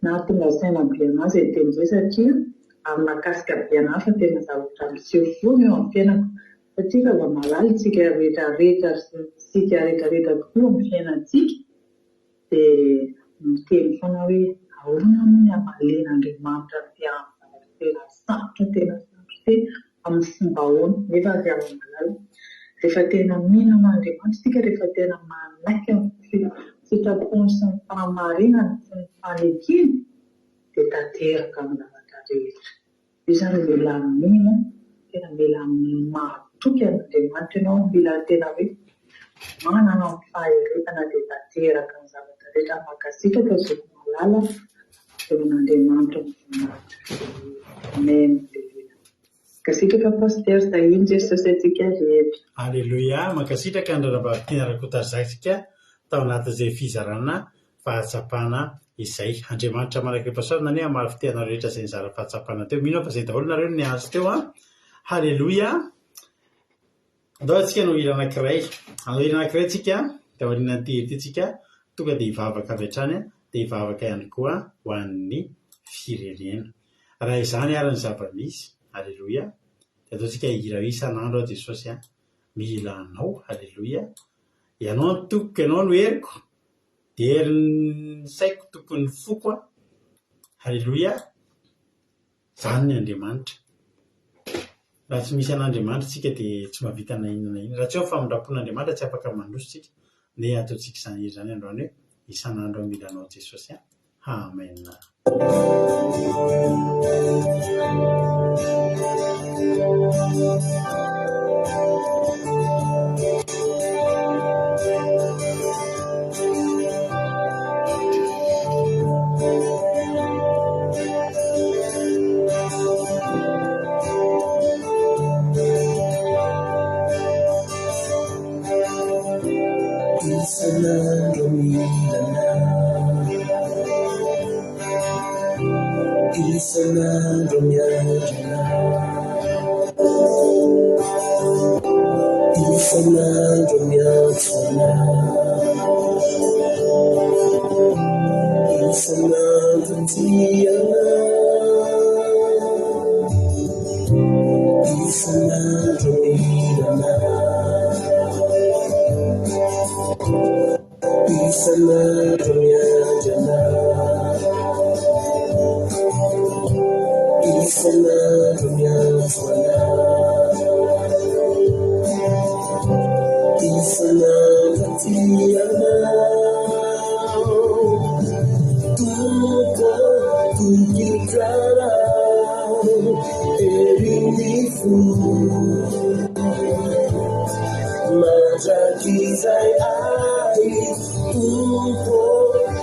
Nahatonga saina be anah izay teny izay satria ary mahakasika be anah fa tena zavatra miseho foana eo amin'ny fiainako satria raha vao malala isika rehetra rehetra sy isika rehetra rehetra tokoa amin'ny fiainantsika dia miteny foana hoe ahoana moa ny hamalian'Andriamanitra an'ity zavatra tena sarotra tena sarotra ity amin'ny fomba ahoana? Nefa ry havana-malala, rehefa tena mino an'Andriamanitra isika, rehefa tena manaiky ny sitrapony sy ny fahamarinany sy ny fanekeny, dia tanteraka ny zavatra rehetra. Io izany mila mino, tena mila mahatoky an'Andriamanitra ianao, mila tena hoe manana ny faharetana dia tanteraka ny zavatra rehetra. Mankasitraka zoky malala, dia ho an'Andriamanitra ny voninahitra rehetra. Amen. Aleloia. Mankasitraka Pasteur, tahian'i Jesosy antsika rehetra. Aleloia, mankasitraka ny Ranabavy Tiana Rakotarizaksika tao anatin'izay fizarana fahatsapana izay. Andriamanitra manak'ireo-pahasoavana anie hamaly fitia anareo rehetra izay nizara fahatsapana teo. Mino aho fa izay daholo nareo no niantso teo an. Haleloia. Andao antsika hanao hira anankiray. Hanao hira anankiray tsika, dia aorianan'ity hira ity tsika tonga dia hivavaka avy hatrany, dia hivavaka ihany koa ho an'ny firenena. Raha izany ary ny zava-misy, Aleloia, dia ataontsika hira hoe isan'andro aho Jesosy a, mila Anao, Aleloia. Ianao no tokiko, Ianao no heriko, dia herin'ny saiko, tokin'ny foko aho, Aleloia. Izany ny Andriamanitra. Raha tsy misy an'Andriamanitra isika dia tsy mahavita na inona na inona. Raha tsy eo ny famindram-pon'Andriamanitra tsy afaka mandroso isika. Ndeha hataontsika izany hira izany androany hoe isan'andro aho mila anao Jesosy a. Amen. Isan'andro mila anao, isan'andro miandry anao, isan'andro miantso anao. Isan'andro tia anao, isan'andro mila anao, isan'andro miandry anao, isan'andro miantso anao, isan'andro tia anao. Tompo tokiko anao, herin'ny fo. Mandrakizay ahy, Tompo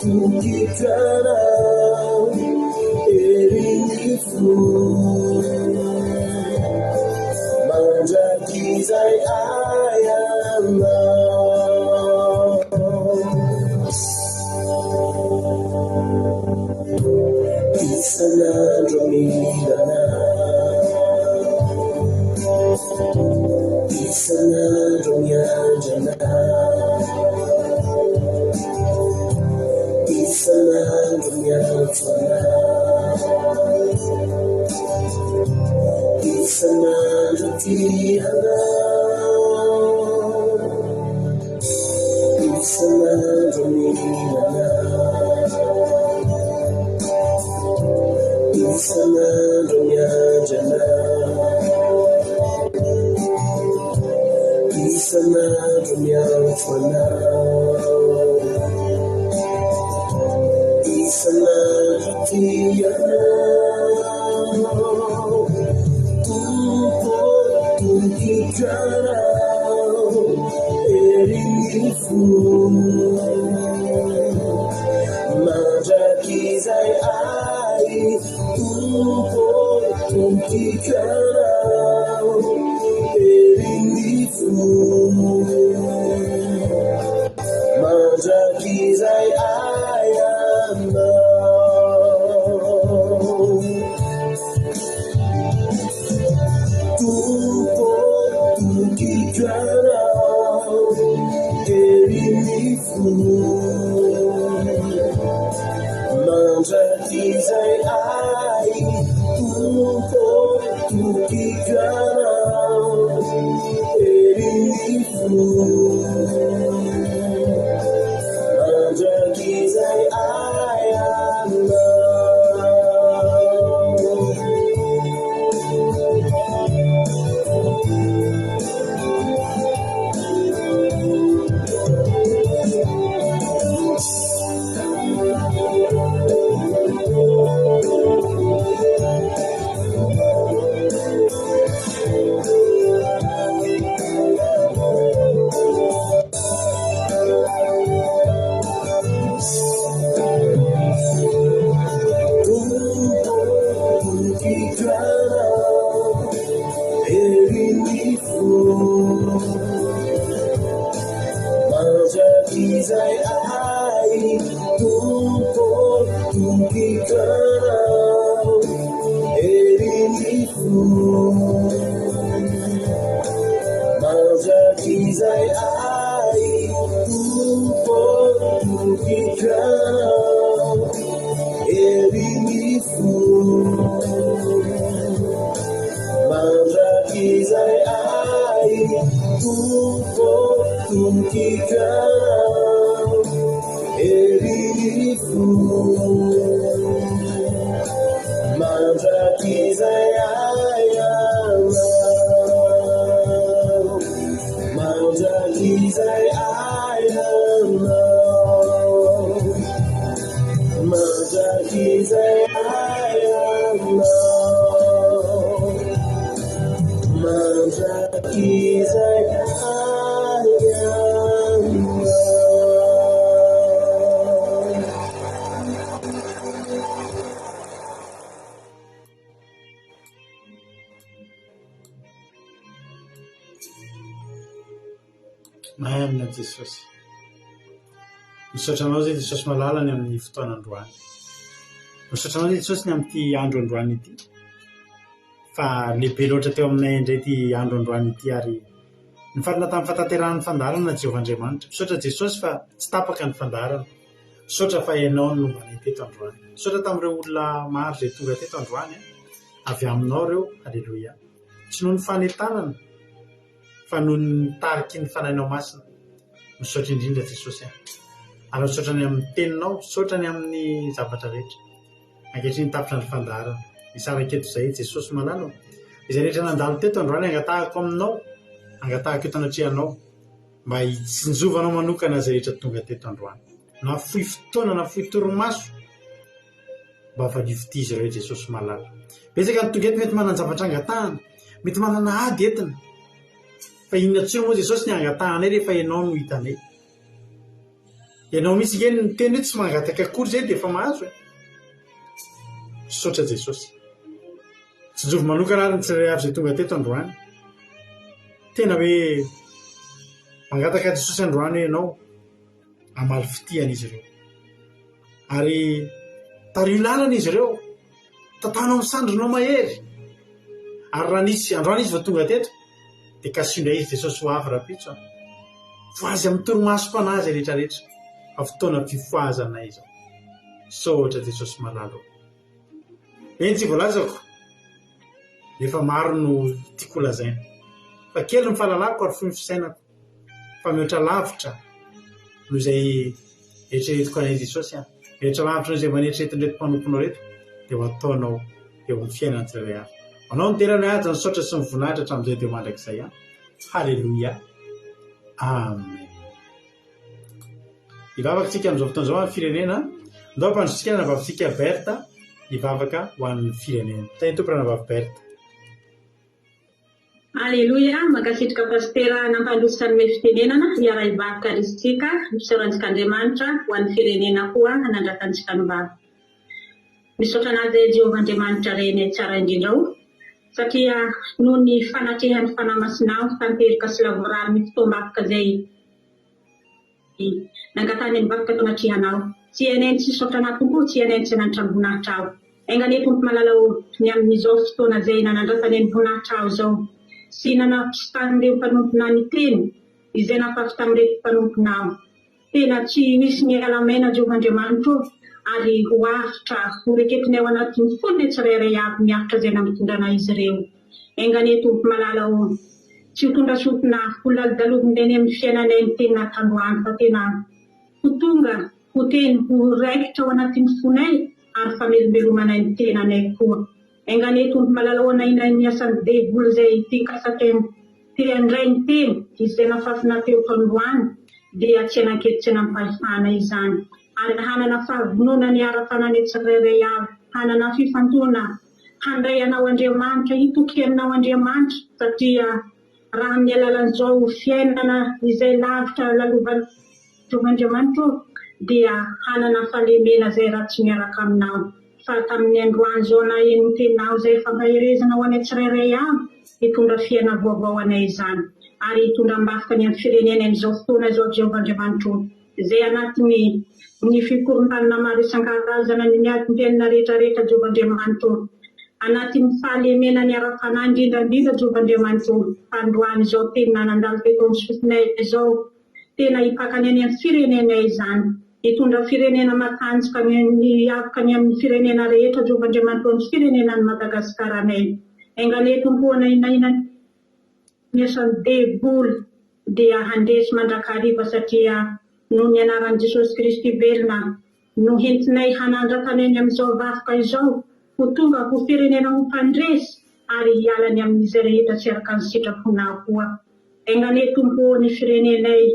tokiko anao, herin'ny fo. Mandrakizay ahy anao. Isan'andro mila anao, isan'andro miandry anao, isan'andro miantso anao, isan'andro tia anao. Isan'andro mila anao, isan'andro miandry anao, isan'andro miantso anao, isan'andro tia anao, Tompo ô, tokiko anao. Herin'ny fo mandrakizay ahy, Tompo ô, tokiko anao. Herin'ny fo mandrakizay ahy anao. Tompo ô, tokiko anao, herin'ny fo. Mandrakizay ahy, Tompo ô, tokiko anao, herin'ny fo. Mandrakizay ahy anao. Mandrakizay ahy Tompo tokiko Herin'ny fo Mandrakizay ahy Tompo tokiko Herin'ny fo Mandrakizay ahy Anao Mandrakizay ahy Anao Mandrakizay ahy Anao Mandrakizay ahy Anao. Marina Jesosy. Misaotra anao izay Jesosy malala ny amin'ny fotoana androany. Misaotra anao Jesosy ny amin'ity andro androany ity. Fa lehibe loatra teo aminay indray ity andro androany ity ary nifarana tamin'ny fahatanterahan'ny fandaharana Jehovah Andriamanitra. Misaotra Jesosy fa tsy tapaka ny fandaharana. Misaotra fa ianao no nombanay teto androany. Misaotra tamin'ireo olona maro izay tonga teto androany. Avy aminao ireo. Aleloia. Tsy noho ny fanentanana fa noho ny tariky ny Fanahinao Masina. Misaotra indrindra Jesosy a. Ary misaotra ny amin'ny teninao, misaotra ny amin'ny zavatra rehetra. Ankehitriny tapitra ny fandaharana. Hisaraka eto izay Jesosy malala ô. Izay rehetra nandalo teto androany angatahako aminao, angatahako eto anatrehanao mba hitsinjovanao manokana izay rehetra tonga teto androany. Na fohy fotoana na fohy torimaso. Mba valio fitia izy ireo Jesosy malala. Betsaka ny tonga eto mety manan-javatra angatahana, mety manana ady entina. Fa inona intsony moa Jesosy ny angatahanay rehefa Ianao no hitanay. Ianao mihitsy ange no niteny hoe tsy mangataka akory izay dia efa mahazo e. Misaotra Jesosy. Tsinjovy manokana ary ny tsirairay avy izay tonga teto androany. Tena hoe mangataka Jesosy androany hoe Ianao hamaly fitia an'izy ireo. Ary tariho lalana izy ireo, tantano amin'ny sandrinao mahery. Ary raha nisy androany izy vao tonga teto, dia kasiho indray izy Jesosy ho avy rahampitso. Fohazy amin'ny torimasom-panahy izay rehetra rehetra, fa fotoana fifohazana izao. Misaotra Jesosy malala ô. Eny tsy voalazako, nefa maro no tiako holazaina. Fa kely ny fahalalako ary fohy ny fisainako. Fa mihoatra lavitra noho izay eritreretiko an'i Jesosy aho. Mihoatra lavitra noho izay mba neritreretin'ireto mpanomponao ireto dia ho ataonao eo amin'ny fiainan'ny tsirairay avy. Ho anao ny dera ny haja, ny saotra sy ny voninahitra hatramin'izay dia ho mandrakizay an. Haleloia. Amen. Hivavaka isika amin'izao fotoana izao amin'ny firenena. Ndao hampandrosotsika ny anabavintsika Berthe hivavaka ho an'ny firenena. Tahin'ny Tompo ranabavy Berthe. Aleloia, mankasitraka Pasitera nampandroso sy nanome fitenenana, hiara-hivavaka ry isika, misaorantsika Andriamanitra ho an'ny firenena koa hanandratantsika ny vava. Misaotra an'Azy Jehovah Andriamanitra Renay tsara indrindra o, satria noho ny fanatrehan'ny Fanahy Masinao tanteraka sy lavorary ny fotoam-bavaka izay Nangatahany ny vavaka teo anatrehanao. Tsy hainay ny tsy hisaotra anà Tompo o, tsy hainay ny tsy hananitra ny voninahitrao. Enga anie Tompo malala o, ny amin'izao fotoana izay nanandratanay ny voninahitrao izao, sy nanampistan'ireo mpanomponà ny teny izay nafafy tamin'ireto mpanomponao. Tena tsy misy miala maina Jehovah Andriamanitro o, ary ho avotra ho reketinay ao anatin'ny fonay tsirairay avy ny hafatra izay nampitondrana izy ireo. Enga anie Tompo malala o, tsy ho tonga sofina ho lalodalovina eny amin'ny fiainanay ny tena tandroany fa tena ho tonga ho teny ho raikitra ao anatin'ny fonay ary famelombelomanay ny tenanay koa. Enga anie Tompo malala o hanahinay ny asan'ny devoly izay te hikasa teny te handray ny teny izay nafafina teo tandroany dia tsy hanan-kery tsy hanam-pahefana izany ary hanana fahavonona ny ara-panahinay tsirairay avy hanana fifantohana Handray anao Andriamanitra, hitoky aminao Andriamanitra, satria raha amin'ny alalan'izao fiainana izay lavitra lalovan'i Jehovah Andriamanitra ô, dia hanana fahalemena izay raha tsy miaraka aminao. Fa tamin'ny androany izao naheno ny teninao izay fampaherezana ho anay tsirairay avy, hitondra fiainana vaovao anay izany, ary hitondra am-bavaka ny amin'ny firenena amin'izao fotoana izao Jehovah Andriamanitra ô. Izay anatin'ny ny fikorontanana maro isan-karazana, ny miadim-piainana rehetra rehetra Jehovah Andriamanitra ô. Anatin'ny fahalemena ny ara-panahy indrindra indrindra Jehovah Andriamanitra ô, fa androany izao teny nanandalo teto amin'ny sofinay izao, tena hipaka ny any amin'ny firenenay izany. Hitondra firenena matanjaka ny hiavaka ny amin'ny firenena rehetra Jehovah Andriamanitra ô ny firenena an'i Madagasikaranay. Enga anie Tompo ô na inona inona ny asan'ny devoly dia handresy mandrakariva satria noho ny anaran'i Jesosy Kristy velona no hentinay hanandratra anay ny amin'izao vafoka izao ho tonga ho firenena ho mpandresy ary hiala ny amin'izay rehetra tsy araka ny sitraponao koa. Enga anie Tompo ô ny firenenay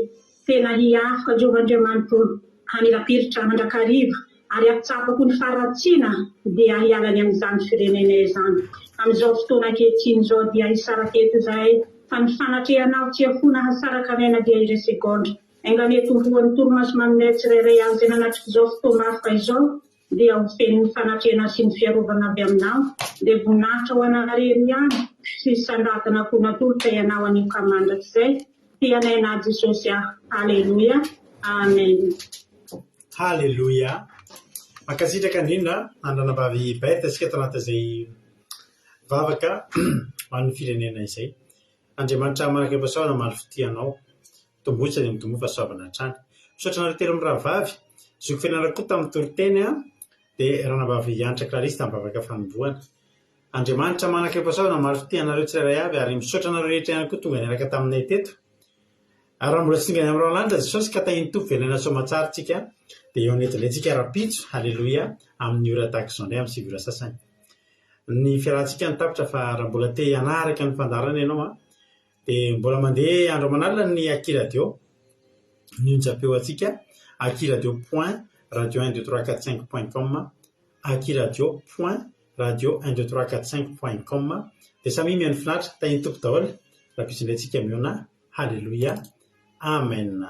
tena hiafoka Jehovah Andriamanitro hamirapiritra mandrakariva ary hahatsapa koa ny faharatsiana dia hiala ny amin'izany firenenay izany. Amin'izao fotoana ankehitriny izao dia hisaraka eto izahay fa ny fanatrehanao tsy afoana hahasaraka anay na dia iray segondra. Enga anie Tompo ô ny torimaso maminay tsirairay avy izay nanatrika izao fotoam-bafoka izao dia ho feno ny fanatrehana sy ny fiarovana avy aminao, dia voninahitra ho anao irery ihany, fisandratana koa natolotra ianao anio ka mandrakizay, tianay na Jesosy ah, Haleloia, Amen. Haleloia! Mankasitraka indrindra an-dRanabavy Beth isika tao anatin'izay vavaka ho an'ny firenena izay. Andriamanitra manakaipasoavana maro fitia anao. Tomboy tsy any amin'ny tomboy fahasoavana hatrany. Misaotra anareo telo mirahavavy. Zoky Fenara koa tamin'ny toriteny dia Ranabavy Hanitra Clarisse tamin'ny vavaka fanombohana. Andriamanitra manakaipasoavana maro fitia anareo tsirairay avy ary misaotra anareo rehetra ihany koa tonga niaraka taminay teto. Ary raha mbola tsy tonga any amin'ny Lanitra Jesosy ka tahin'ny Tompo velona soamatsara tsika dia eo an'eto indray tsika rahampitso, Haleloia, amin'ny ora tahaka izao indray amin'ny 9 ora sasany. Ny fiarahantsika no tapitra fa raha mbola te hanaraka ny fandaharana ianao an, dia mbola mandeha andro aman'alina ny Aky Radio, ny onjam-peo antsika, akiradio point radio un deux trois quatre cinq point com, akiradio point radio un deux trois quatre cinq point com, dia samia mihaino finaritra, tahin'ny Tompo daholo, rahampitso indray tsika mihaona. Haleloia. Amen.